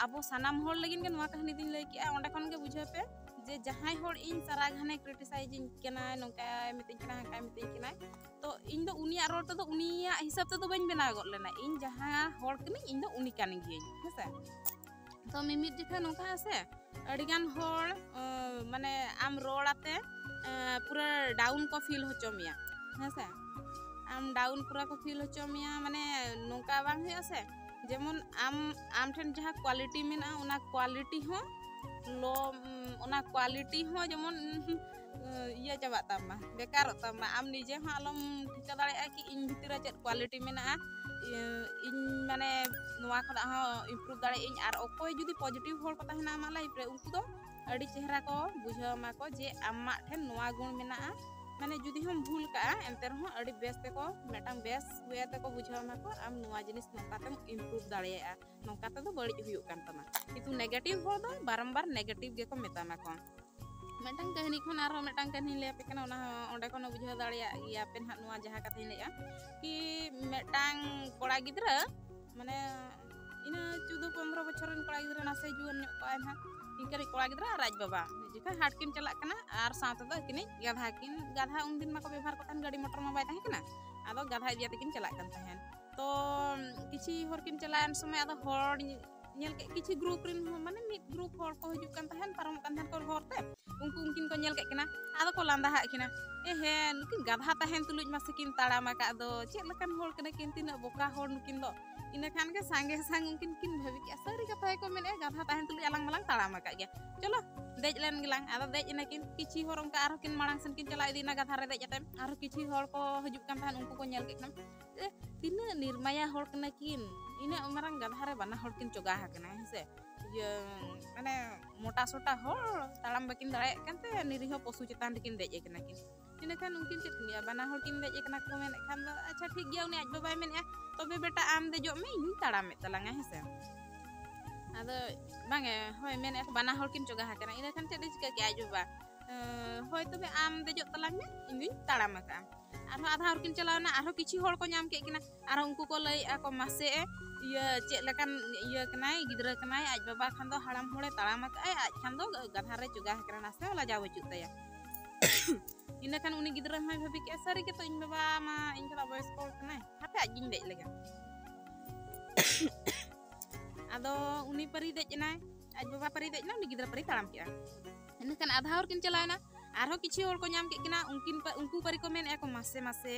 ᱟᱵᱚ ᱥᱟᱱᱟᱢ ᱦᱚᱲ ᱞᱟᱹᱜᱤᱫ ᱜᱮ ᱱᱚᱣᱟ ᱠᱟᱹᱦᱱᱤ ᱫᱚᱧ ᱞᱟᱹᱭ ᱠᱮᱜᱼᱟ᱾ ᱚᱸᱰᱮ ᱠᱷᱚᱱ ᱜᱮ ᱵᱩᱡᱷᱟᱹᱣ ᱯᱮ ᱡᱮ ᱡᱟᱦᱟᱸᱭ ᱦᱚᱲ ᱤᱧ ᱥᱟᱨᱟ ᱜᱷᱟᱱᱮ ᱠᱨᱤᱴᱤᱥᱟᱭᱤᱡᱤᱧ ᱠᱟᱱᱟᱭ, ᱱᱚᱝᱠᱟᱭ ᱢᱤᱛᱟᱹᱧ ᱠᱟᱱᱟ, ᱦᱟᱱᱠᱟᱭ ᱢᱤᱛᱟᱹᱧ ᱠᱟᱱᱟᱭ, ᱛᱚ ᱤᱧ ᱫᱚ ᱩᱱᱤᱭᱟᱜ ᱨᱚᱲ ᱛᱮᱫᱚ, ᱩᱱᱤᱭᱟᱜ ᱦᱤᱥᱟᱹᱵ ᱛᱮᱫᱚ ᱵᱟᱹᱧ ᱵᱮᱱᱟᱣ ᱜᱚᱫ ᱞᱮᱱᱟ᱾ ᱤᱧ ᱡᱟᱦᱟᱸ ᱦᱚᱲ ᱠᱟᱹᱱᱟᱹᱧ, ᱤᱧ ᱫᱚ ᱩᱱᱤ ᱠᱟᱱ ᱜᱤᱭᱟᱹᱧ, ᱦᱮᱸᱥᱮ᱾ ᱛᱚ ᱢᱤᱢᱤᱫ ᱡᱚᱠᱷᱟ ᱱᱚᱝᱠᱟ ᱥᱮ, ᱟᱹᱰᱤᱜᱟᱱ ᱦᱚᱲ ᱢᱟᱱᱮ ᱟᱢ ᱨᱚᱲ ᱟᱛᱮ ᱯᱩᱨᱟᱹ ᱰᱟᱣᱩᱱ ᱠᱚ ᱯᱷᱤᱞ ᱦᱚᱪᱚ ᱢᱮᱭᱟ, ᱦᱮᱸᱥᱮ᱾ ᱟᱢ ᱰᱟᱣᱩᱱ ᱯᱩᱨᱟᱹ ᱠᱚ ᱯᱷᱤᱞ ᱦᱚᱪᱚ ᱢᱮᱭᱟ, ᱢᱟᱱᱮ ᱱᱚᱝᱠᱟ ᱵᱟᱝ ᱦᱩᱭᱩᱜᱼᱟ ᱥᱮ, ᱡᱮᱢᱚᱱ ᱟᱢ ᱟᱢ ᱴᱷᱮᱱ ᱡᱟᱦᱟᱸ ᱠᱳᱣᱟᱞᱤᱴᱤ ᱢᱮᱱᱟᱜᱼᱟ, ᱚᱱᱟ ᱠᱳᱣᱟᱞᱤᱴᱤ ᱦᱚᱸ ᱞᱳ, ᱚᱱᱟ ᱠᱳᱣᱟᱞᱤᱴᱤ ᱦᱚᱸ ᱡᱮᱢᱚᱱ ᱤᱭᱟᱹ ᱪᱟᱵᱟᱜ ᱛᱟᱢ ᱢᱟ, ᱵᱮᱠᱟᱨᱚᱜ ᱛᱟᱢ ᱢᱟ᱾ ᱟᱢ ᱱᱤᱡᱮ ᱦᱚᱸ ᱟᱞᱚᱢ ᱴᱷᱤᱠᱟᱹ ᱫᱟᱲᱮᱭᱟᱜᱼᱟ ᱠᱤ ᱤᱧ ᱵᱷᱤᱛᱤᱨ ᱨᱮ ᱪᱮᱫ ᱠᱳᱣᱟᱞᱤᱴᱤ ᱢᱮᱱᱟᱜᱼᱟ, ᱤᱧ ᱢᱟᱱᱮ ᱱᱚᱣᱟ ᱠᱷᱚᱱᱟᱜ ᱦᱚᱸ ᱤᱢᱯᱨᱩᱵᱷ ᱫᱟᱲᱮᱭᱟᱜ ᱟᱹᱧ᱾ ᱟᱨ ᱚᱠᱚᱭ ᱡᱩᱫᱤ ᱯᱚᱡᱤᱴᱤᱵᱷ ᱦᱚᱲ ᱠᱚ ᱛᱟᱦᱮᱱᱟ ᱟᱢᱟᱜ ᱞᱟᱭᱤᱯᱷ ᱨᱮ, ᱩᱱᱠᱩ ᱫᱚ ᱟᱹᱰᱤ ᱪᱮᱦᱨᱟ ᱠᱚ ᱵᱩᱡᱷᱟᱹᱣ ᱟᱢᱟ ᱠᱚ ᱡᱮ ᱟᱢᱟᱜ ᱴᱷᱮᱱ ᱱᱚᱣᱟ ᱜᱩᱱ ᱢᱮᱱᱟᱜᱼᱟ᱾ ᱢᱟᱱᱮ ᱡᱩᱫᱤ ᱦᱚᱸᱢ ᱵᱷᱩᱞ ᱠᱟᱜᱼᱟ, ᱮᱱᱛᱮ ᱨᱮᱦᱚᱸ ᱟᱹᱰᱤ ᱵᱮᱥ ᱛᱮᱠᱚ, ᱢᱤᱫᱴᱟᱝ ᱵᱮᱥ ᱳᱭᱮ ᱛᱮᱠᱚ ᱵᱩᱡᱷᱟᱹᱣ ᱟᱢᱟ ᱠᱚ, ᱟᱢ ᱱᱚᱣᱟ ᱡᱤᱱᱤᱥ ᱱᱚᱝᱠᱟ ᱛᱮᱢ ᱤᱢᱯᱨᱩᱵᱷ ᱫᱟᱲᱮᱭᱟᱜᱼᱟ, ᱱᱚᱝᱠᱟ ᱛᱮᱫᱚ ᱵᱟᱹᱲᱤᱡ ᱦᱩᱭᱩᱜ ᱠᱟᱱ ᱛᱟᱢᱟ᱾ ᱠᱤᱱᱛᱩ ᱱᱮᱜᱮᱴᱤᱵᱷ ᱦᱚᱲ ᱫᱚ ᱵᱟᱨᱚᱢᱵᱟᱨ ᱱᱮᱜᱮᱴᱤᱵᱷ ᱜᱮᱠᱚ ᱢᱮᱛᱟᱢᱟ ᱠᱚ᱾ ᱢᱤᱫᱴᱟᱝ ᱠᱟᱹᱦᱱᱤ ᱠᱷᱚᱱ ᱟᱨᱦᱚᱸ ᱢᱤᱫᱴᱟᱝ ᱠᱟᱹᱦᱱᱤᱧ ᱞᱟᱹᱭ ᱟᱯᱮ ᱠᱟᱱᱟ, ᱚᱱᱟ ᱦᱚᱸ ᱚᱸᱰᱮ ᱠᱷᱚᱱ ᱦᱚᱸ ᱵᱩᱡᱷᱟᱹᱣ ᱫᱟᱲᱮᱭᱟᱜ ᱜᱮᱭᱟ ᱯᱮ ᱱᱟᱦᱟᱜ ᱱᱚᱣᱟ ᱡᱟᱦᱟᱸ ᱠᱟᱛᱷᱟᱧ ᱞᱟᱹᱭᱮᱜᱼᱟ᱾ ᱠᱤ ᱢᱤᱫᱴᱟᱝ ᱠᱚᱲᱟ ᱜᱤᱫᱽᱨᱟᱹ, ᱢᱟᱱᱮ ᱤᱱᱟᱹ ᱪᱳᱫᱽᱫᱳ ᱯᱚᱱᱫᱽᱨᱚ ᱵᱚᱪᱷᱚᱨ ᱨᱮᱱ ᱠᱚᱲᱟ ᱜᱤᱫᱽᱨᱟᱹ, ᱱᱟᱥᱮ ᱡᱩᱣᱟᱹᱱ ᱧᱚᱜ ᱠᱚᱜᱼᱟᱭ ᱱᱟᱦᱟᱜ, ᱤᱱᱠᱟᱹᱱᱤᱡ ᱠᱚᱲᱟ ᱜᱤᱫᱽᱨᱟᱹ ᱟᱨ ᱟᱡ ᱵᱟᱵᱟ ᱢᱤᱫ ᱡᱚᱠᱷᱟ ᱦᱟᱴ ᱠᱤᱱ ᱪᱟᱞᱟᱜ ᱠᱟᱱᱟ ᱟᱨ ᱥᱟᱶ ᱛᱮᱫᱚ ᱟᱹᱠᱤᱱᱤᱡ ᱜᱟᱫᱷᱟ ᱠᱤᱱ, ᱜᱟᱫᱷᱟ ᱩᱱᱫᱤᱱ ᱢᱟᱠᱚ ᱵᱮᱵᱚᱦᱟᱨ ᱠᱚ ᱛᱟᱦᱮᱱ, ᱜᱟᱹᱰᱤ ᱢᱚᱴᱚᱨ ᱢᱟ ᱵᱟᱭ ᱛᱟᱦᱮᱸ ᱠᱟᱱᱟ, ᱟᱫᱚ ᱜᱟᱫᱷᱟ ᱤᱫᱤ ᱠᱟᱛᱮ ᱠᱤᱱ ᱪᱟᱞᱟᱜ ᱠᱟᱱ ᱛᱟᱦᱮᱸᱫ᱾ ᱛᱚ ᱠᱤᱪᱷᱤ ᱦᱚᱨ ᱠᱤᱱ ᱪᱟᱞᱟᱣᱮᱱ ᱥᱚᱢᱚᱭ ᱟᱫᱚ ᱦᱚᱲ ᱧᱮᱞ ᱠᱮᱫ, ᱠᱤᱪᱷᱤ ᱜᱨᱩᱯ ᱨᱮᱱ ᱦᱚᱸ, ᱢᱟᱱᱮ ᱢᱤᱫ ᱜᱨᱩᱯ ᱦᱚᱲ ᱠᱚ ᱦᱤᱡᱩᱜ ᱠᱟᱱ ᱛᱟᱦᱮᱸᱱ, ᱯᱟᱨᱚᱢᱚᱜ ᱠᱟᱱ ᱛᱟᱦᱮᱸᱱ ᱠᱚ ᱦᱚᱨ ᱛᱮ, ᱩᱱᱠᱩ ᱩᱱᱠᱤᱱ ᱠᱚ ᱧᱮᱞ ᱠᱮᱫ ᱠᱤᱱᱟ, ᱟᱫᱚ ᱠᱚ ᱞᱟᱸᱫᱟ ᱦᱟᱜ ᱠᱤᱱᱟ, "ᱮ ᱦᱮᱸ, ᱱᱩᱠᱤᱱ ᱜᱟᱫᱷᱟ ᱛᱟᱦᱮᱱ ᱛᱩᱞᱩᱡ ᱢᱟᱥᱮ ᱠᱤᱱ ᱛᱟᱲᱟᱢ ᱟᱠᱟᱫ ᱫᱚ, ᱪᱮᱫ ᱞᱮᱠᱟᱱ ᱦᱚᱲ ᱠᱟᱱᱟ ᱠᱤᱱ, ᱛᱤᱱᱟᱹᱜ ᱵᱚᱠᱟ ᱦᱚᱲ ᱱᱩᱠᱤᱱ ᱫᱚ!" ᱤᱱᱟᱹ ᱠᱷᱟᱱ ᱜᱮ ᱥᱟᱸᱜᱮ ᱥᱟᱝ ᱩᱱᱠᱤᱱ ᱠᱤᱱ ᱵᱷᱟᱹᱵᱤ ᱠᱮᱫᱼᱟ, "ᱥᱟᱹᱨᱤ ᱠᱟᱛᱷᱟ ᱜᱮᱠᱚ ᱢᱮᱱᱮᱫᱼᱟ, ᱜᱟᱫᱷᱟ ᱛᱟᱦᱮᱱ ᱛᱩᱞᱩᱡ ᱟᱞᱟᱝ ᱢᱟᱞᱟᱝ ᱛᱟᱲᱟᱢ ᱟᱠᱟᱫ ᱜᱮᱭᱟ, ᱪᱚᱞᱚ ᱫᱮᱡ ᱞᱮᱱ ᱜᱮᱞᱟᱝ᱾" ᱟᱫᱚ ᱫᱮᱡ ᱮᱱᱟ ᱠᱤᱱ᱾ ᱠᱤᱪᱷᱤ ᱦᱚᱲ ᱚᱱᱠᱟ ᱟᱨᱦᱚᱸ ᱠᱤᱱ ᱢᱟᱲᱟᱝ ᱥᱮᱱ ᱠᱤᱱ ᱪᱟᱞᱟᱣ ᱤᱫᱤᱭᱮᱱᱟ ᱜᱟᱫᱷᱟ ᱨᱮ ᱫᱮᱡ ᱠᱟᱛᱮ, ᱟᱨᱦᱚᱸ ᱠᱤᱪᱷᱤ ᱦᱚᱲ ᱠᱚ ᱦᱤᱡᱩᱜ ᱠᱟᱱ ᱛᱟᱦᱮᱸᱱ, ᱩᱱᱠᱩ ᱠᱚ ᱧᱮᱞ ᱠᱮᱫ ᱠᱷᱟᱱ, ᱮ, ᱛᱤᱱᱟᱹᱜ ᱱᱤᱨᱢᱟᱭᱟ ᱦᱚᱲ ᱠᱟᱱᱟ ᱠᱤᱱ, ᱤᱱᱟᱹᱜ ᱢᱟᱨᱟᱝ ᱜᱟᱫᱷᱟ ᱨᱮ ᱵᱟᱱᱟ ᱦᱚᱲ ᱠᱤᱱ ᱪᱚᱜᱟ ᱟᱠᱟᱱᱟ, ᱦᱮᱸ ᱥᱮ᱾ ᱤᱭᱟᱹ ᱢᱟᱱᱮ ᱢᱚᱴᱟ ᱥᱚᱴᱟ ᱦᱚᱲ ᱛᱟᱲᱟᱢ ᱵᱟᱹᱠᱤᱱ ᱫᱟᱲᱮᱭᱟᱜ ᱠᱟᱱᱛᱮ ᱱᱤᱨᱤᱦᱚ ᱯᱚᱥᱩ ᱪᱮᱛᱟᱱ ᱨᱮᱠᱤᱱ ᱫᱮᱡ ᱟᱠᱟᱱᱟ ᱠᱤᱱ᱾ ᱤᱱᱟᱹᱠᱷᱟᱱ ᱩᱱᱠᱤᱱ ᱪᱮᱫ ᱠᱤᱱ ᱞᱟᱹᱭᱟ, ᱵᱟᱱᱟ ᱦᱚᱲ ᱠᱤᱱ ᱫᱮᱡ ᱟᱠᱟᱱᱟ ᱠᱚ ᱢᱮᱱᱮᱫ ᱠᱷᱟᱱ ᱫᱚ ᱟᱪᱪᱷᱟ ᱴᱷᱤᱠ ᱜᱮᱭᱟ, ᱩᱱᱤ ᱟᱡ ᱵᱟᱵᱟᱭ ᱢᱮᱱᱮᱫᱼᱟ ᱛᱚᱵᱮ ᱵᱮᱴᱟ ᱟᱢ ᱫᱮᱡᱚᱜ ᱢᱮ, ᱤᱧᱤᱧ ᱛᱟᱲᱟᱢᱮᱫ ᱛᱟᱞᱟᱝᱟ, ᱦᱮᱸ ᱥᱮ᱾ ᱟᱫᱚ ᱵᱟᱝᱮ, ᱦᱳᱭ ᱢᱮᱱᱮᱫᱼᱟ ᱠᱚ ᱵᱟᱱᱟ ᱦᱚᱲ ᱠᱤᱱ ᱪᱚᱜᱟ ᱟᱠᱟᱱᱟ᱾ ᱤᱱᱟᱹᱠᱷᱟᱱ ᱪᱮᱫ ᱮ ᱪᱤᱠᱟᱹ ᱠᱮᱜᱼᱟ ᱟᱡ ᱵᱟᱵᱟ? ᱦᱳᱭ ᱛᱚᱵᱮ ᱟᱢ ᱫᱮᱡᱚᱜ ᱛᱟᱞᱟᱝ ᱢᱮ, ᱤᱧ ᱫᱩᱧ ᱛᱟᱲᱟᱢ ᱟᱠᱟᱫᱼᱟ᱾ ᱟᱨᱦᱚᱸ ᱟᱫᱷᱟ ᱦᱚᱲ ᱠᱤᱱ ᱪᱟᱞᱟᱣ ᱮᱱᱟ, ᱟᱨᱦᱚᱸ ᱠᱤᱪᱷᱩ ᱦᱚᱲ ᱠᱚ ᱧᱟᱢ ᱠᱮᱫ ᱠᱤᱱᱟ, ᱟᱨᱦᱚᱸ ᱩᱱᱠᱩ ᱠᱚ ᱞᱟᱹᱭᱮᱫᱼᱟ ᱠᱚ ᱢᱟᱥᱮ ᱤᱭᱟᱹ ᱪᱮᱫ ᱞᱮᱠᱟᱱ ᱤᱭᱟᱹ ᱠᱟᱱᱟᱭ, ᱜᱤᱫᱽᱨᱟᱹ ᱠᱟᱱᱟᱭ, ᱟᱡ ᱵᱟᱵᱟ ᱠᱷᱟᱱ ᱫᱚ ᱦᱟᱲᱟᱢ ᱦᱚᱲᱮ ᱛᱟᱲᱟᱢ ᱟᱠᱟᱫᱼᱟᱭ, ᱟᱡ ᱠᱷᱟᱱ ᱫᱚ ᱜᱟᱫᱷᱟ ᱨᱮ ᱪᱚᱜᱟ ᱟᱠᱟᱱᱟ, ᱱᱟᱥᱮ ᱦᱚᱸ ᱞᱟᱡᱟᱣ ᱵᱟᱹᱪᱩᱜ ᱛᱟᱭᱟ᱾ ᱤᱱᱟᱹᱠᱷᱟᱱ ᱩᱱᱤ ᱜᱤᱫᱽᱨᱟᱹ ᱦᱚᱸᱭ ᱵᱷᱟᱹᱵᱤ ᱠᱮᱫᱼᱟ ᱥᱟᱹᱨᱤ ᱜᱮᱛᱚ ᱤᱧ ᱵᱟᱵᱟ ᱢᱟ ᱤᱧ ᱠᱷᱚᱱᱟᱜ ᱵᱚᱭᱚᱥᱠᱚ ᱦᱚᱲ ᱠᱟᱱᱟᱭ, ᱦᱟᱯᱮ ᱟᱡ ᱜᱤᱧ ᱫᱮᱡ ᱞᱮᱜᱮ᱾ ᱟᱫᱚ ᱩᱱᱤ ᱯᱟᱹᱨᱤ ᱫᱮᱡ ᱮᱱᱟᱭ, ᱟᱡ ᱵᱟᱵᱟ ᱯᱟᱹᱨᱤ ᱫᱮᱡ ᱮᱱᱟ, ᱩᱱᱤ ᱜᱤᱫᱽᱨᱟᱹ ᱯᱟᱹᱨᱤ ᱛᱟᱲᱟᱢ ᱠᱮᱜᱼᱟ᱾ ᱤᱱᱟᱹᱠᱷᱟᱱ ᱟᱫᱷᱟ ᱦᱚᱲ ᱠᱤᱱ ᱪᱟᱞᱟᱣ ᱮᱱᱟ, ᱟᱨᱦᱚᱸ ᱠᱤᱪᱷᱩ ᱦᱚᱲ ᱠᱚ ᱧᱟᱢ ᱠᱮᱫ ᱠᱤᱱᱟ, ᱩᱱᱠᱤᱱ ᱯᱟ- ᱩᱱᱠᱩ ᱯᱟᱹᱨᱤ ᱠᱚ ᱢᱮᱱᱮᱫᱼᱟ ᱠᱚ ᱢᱟᱥᱮ ᱢᱟᱥᱮ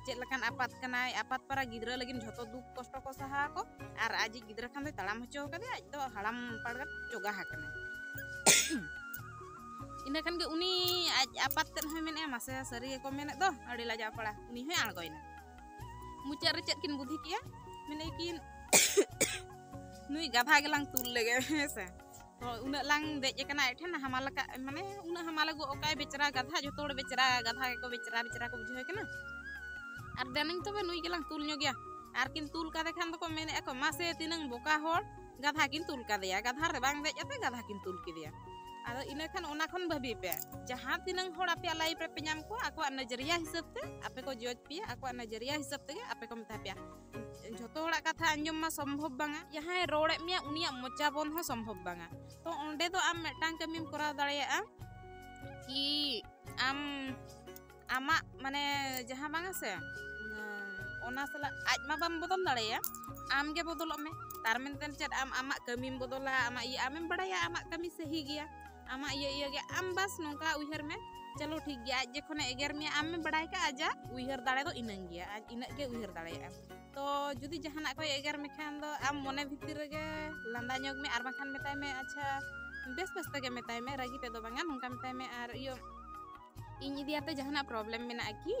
ᱪᱮᱫ ᱞᱮᱠᱟᱱ ᱟᱯᱟᱛ ᱠᱟᱱᱟᱭ, ᱟᱯᱟᱛ ᱯᱟᱨᱟ ᱜᱤᱫᱽᱨᱟᱹ ᱞᱟᱹᱜᱤᱫ ᱡᱷᱚᱛᱚ ᱫᱩᱠ ᱠᱚᱥᱴᱚ ᱠᱚ ᱥᱟᱦᱟ ᱟᱠᱚ, ᱟᱨ ᱟᱡᱤᱡ ᱜᱤᱫᱽᱨᱟᱹ ᱠᱷᱟᱱ ᱫᱚᱭ ᱛᱟᱲᱟᱢ ᱦᱚᱪᱚ ᱠᱟᱫᱮᱭᱟ, ᱟᱡ ᱫᱚ ᱦᱟᱲᱟᱢ ᱯᱟᱲ ᱪᱚᱜᱟ ᱟᱠᱟᱱᱟᱭ᱾ ᱤᱱᱟᱹ ᱠᱷᱟᱱ ᱜᱮ ᱩᱱᱤ ᱟᱡ ᱟᱯᱟᱛ ᱛᱮᱫ ᱦᱚᱸᱭ ᱢᱮᱱᱮᱫᱼᱟ ᱢᱟᱥᱮ ᱥᱟᱹᱨᱤ ᱜᱮᱠᱚ ᱢᱮᱱᱮᱫ ᱫᱚ, ᱟᱹᱰᱤ ᱞᱟᱡᱟᱣ ᱯᱟᱲᱟ, ᱩᱱᱤ ᱦᱚᱸᱭ ᱟᱬᱜᱚᱭᱮᱱᱟ᱾ ᱢᱩᱪᱟᱹᱫ ᱨᱮ ᱪᱮᱫ ᱠᱤᱱ ᱵᱩᱫᱷᱤ ᱠᱮᱜᱼᱟ? ᱢᱮᱱᱮᱫ ᱠᱤᱱ ᱱᱩᱭ ᱜᱟᱫᱷᱟ ᱜᱮᱞᱟᱝ ᱛᱩᱞ ᱞᱮᱜᱮ, ᱦᱮᱸ ᱥᱮ᱾ ᱦᱳᱭ, ᱩᱱᱟᱹᱜ ᱞᱟᱝ ᱫᱮᱡ ᱟᱠᱟᱱᱟ ᱟᱡ ᱴᱷᱮᱱ, ᱦᱟᱢᱟᱞ ᱟᱠᱟᱫ, ᱢᱟᱱᱮ ᱩᱱᱟᱹᱜ ᱦᱟᱢᱟᱞ ᱟᱹᱜᱩ ᱚᱠᱟᱭ ᱵᱮᱪᱨᱟ ᱜᱟᱫᱷᱟ, ᱡᱚᱛᱚ ᱦᱚᱲ ᱵᱮᱪᱨᱟ ᱜᱟᱫᱷᱟ ᱜᱮᱠᱚ ᱵᱮᱪᱨᱟ ᱵᱮᱪᱨᱟ ᱠᱚ ᱵᱩᱡᱷᱟᱹᱣ ᱠᱟᱱᱟ᱾ ᱟᱨ ᱫᱮᱱᱟᱹᱧ ᱛᱚᱵᱮ ᱱᱩᱭ ᱜᱮᱞᱟᱝ ᱛᱩᱞ ᱧᱚᱜᱮᱭᱟ᱾ ᱟᱨ ᱠᱤᱱ ᱛᱩᱞ ᱠᱟᱫᱮ ᱠᱷᱟᱱ ᱫᱚᱠᱚ ᱢᱮᱱᱮᱫᱼᱟ ᱠᱚ ᱢᱟᱥᱮ ᱛᱤᱱᱟᱹᱝ ᱵᱚᱠᱟ ᱦᱚᱲ, ᱜᱟᱫᱷᱟ ᱠᱤᱱ ᱛᱩᱞ ᱠᱟᱫᱮᱭᱟ, ᱜᱟᱫᱷᱟ ᱨᱮ ᱵᱟᱝ ᱫᱮᱡ ᱠᱟᱛᱮ ᱜᱟᱫᱷᱟ ᱠᱤᱱ ᱛᱩᱞ ᱠᱮᱫᱮᱭᱟ᱾ ᱟᱫᱚ ᱤᱱᱟᱹ ᱠᱷᱟᱱ ᱚᱱᱟ ᱠᱷᱚᱱ ᱵᱷᱟᱹᱵᱤ ᱯᱮ, ᱡᱟᱦᱟᱸ ᱛᱤᱱᱟᱹᱝ ᱦᱚᱲ ᱟᱯᱮᱭᱟᱜ ᱞᱟᱭᱤᱯᱷ ᱨᱮᱯᱮ ᱧᱟᱢ ᱠᱚᱣᱟ ᱟᱠᱚᱣᱟᱜ ᱱᱚᱡᱚᱨᱤᱭᱟ ᱦᱤᱥᱟᱹᱵ ᱛᱮ ᱟᱯᱮ ᱠᱚ ᱡᱚᱡᱽ ᱯᱮᱭᱟ, ᱟᱠᱚᱣᱟᱜ ᱱᱚᱡᱚᱨᱤᱭᱟ ᱦᱤᱥᱟᱹᱵ ᱛᱮᱜᱮ ᱟᱯᱮ ᱠᱚ ᱢᱮᱛᱟ ᱯᱮᱭᱟ᱾ ᱡᱷᱚᱛᱚ ᱦᱚᱲᱟᱜ ᱠᱟᱛᱷᱟ ᱟᱸᱡᱚᱢ ᱢᱟ ᱥᱚᱢᱵᱷᱚᱵ ᱵᱟᱝᱟ, ᱡᱟᱦᱟᱸᱭ ᱨᱚᱲᱮᱫ ᱢᱮᱭᱟ ᱩᱱᱤᱭᱟᱜ ᱢᱚᱪᱟ ᱵᱚᱱᱫ ᱦᱚᱸ ᱥᱚᱢᱵᱷᱚᱵ ᱵᱟᱝᱟ᱾ ᱛᱚ ᱚᱸᱰᱮ ᱫᱚ ᱟᱢ ᱢᱤᱫᱴᱟᱝ ᱠᱟᱹᱢᱤᱢ ᱠᱚᱨᱟᱣ ᱫᱟᱲᱮᱭᱟᱜᱼᱟ ᱠᱤ ᱟᱢ ᱟᱢᱟᱜ ᱢᱟᱱᱮ ᱡᱟᱦᱟᱸ ᱵᱟᱝᱟ ᱥᱮ, ᱚᱱᱟ ᱥᱟᱞᱟᱜ ᱟᱡ ᱢᱟ ᱵᱟᱢ ᱵᱚᱫᱚᱞ ᱫᱟᱲᱮᱭᱟᱭᱟ, ᱟᱢ ᱜᱮ ᱵᱚᱫᱚᱞᱚᱜ ᱢᱮ᱾ ᱛᱟᱨ ᱢᱮᱱᱛᱮ ᱪᱮᱫ ᱟᱢ ᱟᱢᱟᱜ ᱠᱟᱹᱢᱤᱢ ᱵᱚᱫᱚᱞᱟ, ᱟᱢᱟᱜ ᱤᱭᱟᱹ ᱟᱢᱮᱢ ᱵᱟᱲᱟᱭᱟ ᱟᱢᱟᱜ ᱠᱟᱹᱢᱤ ᱥᱟᱹᱦᱤ ᱜᱮᱭᱟ, ᱟᱢᱟᱜ ᱤᱭᱟᱹ ᱤᱭᱟᱹ ᱜᱮ, ᱟᱢ ᱵᱟᱥ ᱱᱚᱝᱠᱟ ᱩᱭᱦᱟᱹᱨ ᱢᱮ, ᱪᱚᱞᱚ ᱴᱷᱤᱠ ᱜᱮᱭᱟ, ᱟᱡ ᱡᱚᱠᱷᱚᱱᱮ ᱮᱜᱮᱨ ᱢᱮᱭᱟ ᱟᱢᱮᱢ ᱵᱟᱲᱟᱭ ᱠᱟᱜᱼᱟ ᱟᱡᱟᱜ ᱩᱭᱦᱟᱹᱨ ᱫᱟᱲᱮ ᱫᱚ ᱤᱱᱟᱹᱝ ᱜᱮᱭᱟ, ᱟᱡ ᱤᱱᱟᱹᱜ ᱜᱮ ᱩᱭᱦᱟᱹᱨ ᱫᱟᱲᱮᱭᱟᱜᱼᱟ᱾ ᱛᱚ ᱡᱩᱫᱤ ᱡᱟᱦᱟᱱᱟᱜ ᱠᱚᱭ ᱮᱜᱮᱨ ᱢᱮᱠᱷᱟᱱ ᱫᱚ ᱟᱢ ᱢᱚᱱᱮ ᱵᱷᱤᱛᱤᱨ ᱨᱮᱜᱮ ᱞᱟᱸᱫᱟ ᱧᱚᱜᱽ ᱢᱮ, ᱟᱨ ᱵᱟᱝᱠᱷᱟᱱ ᱢᱮᱛᱟᱭ ᱢᱮ ᱟᱪᱪᱷᱟ ᱵᱮᱥ ᱵᱮᱥ ᱛᱮᱜᱮ ᱢᱮᱛᱟᱭ ᱢᱮ, ᱨᱟᱹᱜᱤ ᱛᱮᱫᱚ ᱵᱟᱝᱟ, ᱱᱚᱝᱠᱟ ᱢᱮᱛᱟᱭ ᱢᱮ ᱟᱨ ᱤᱭᱟᱹ ᱤᱧ ᱤᱫᱤᱭᱟᱛᱮ ᱡᱟᱦᱟᱱᱟᱜ ᱯᱨᱚᱵᱞᱮᱢ ᱢᱮᱱᱟᱜᱼᱟ ᱠᱤ?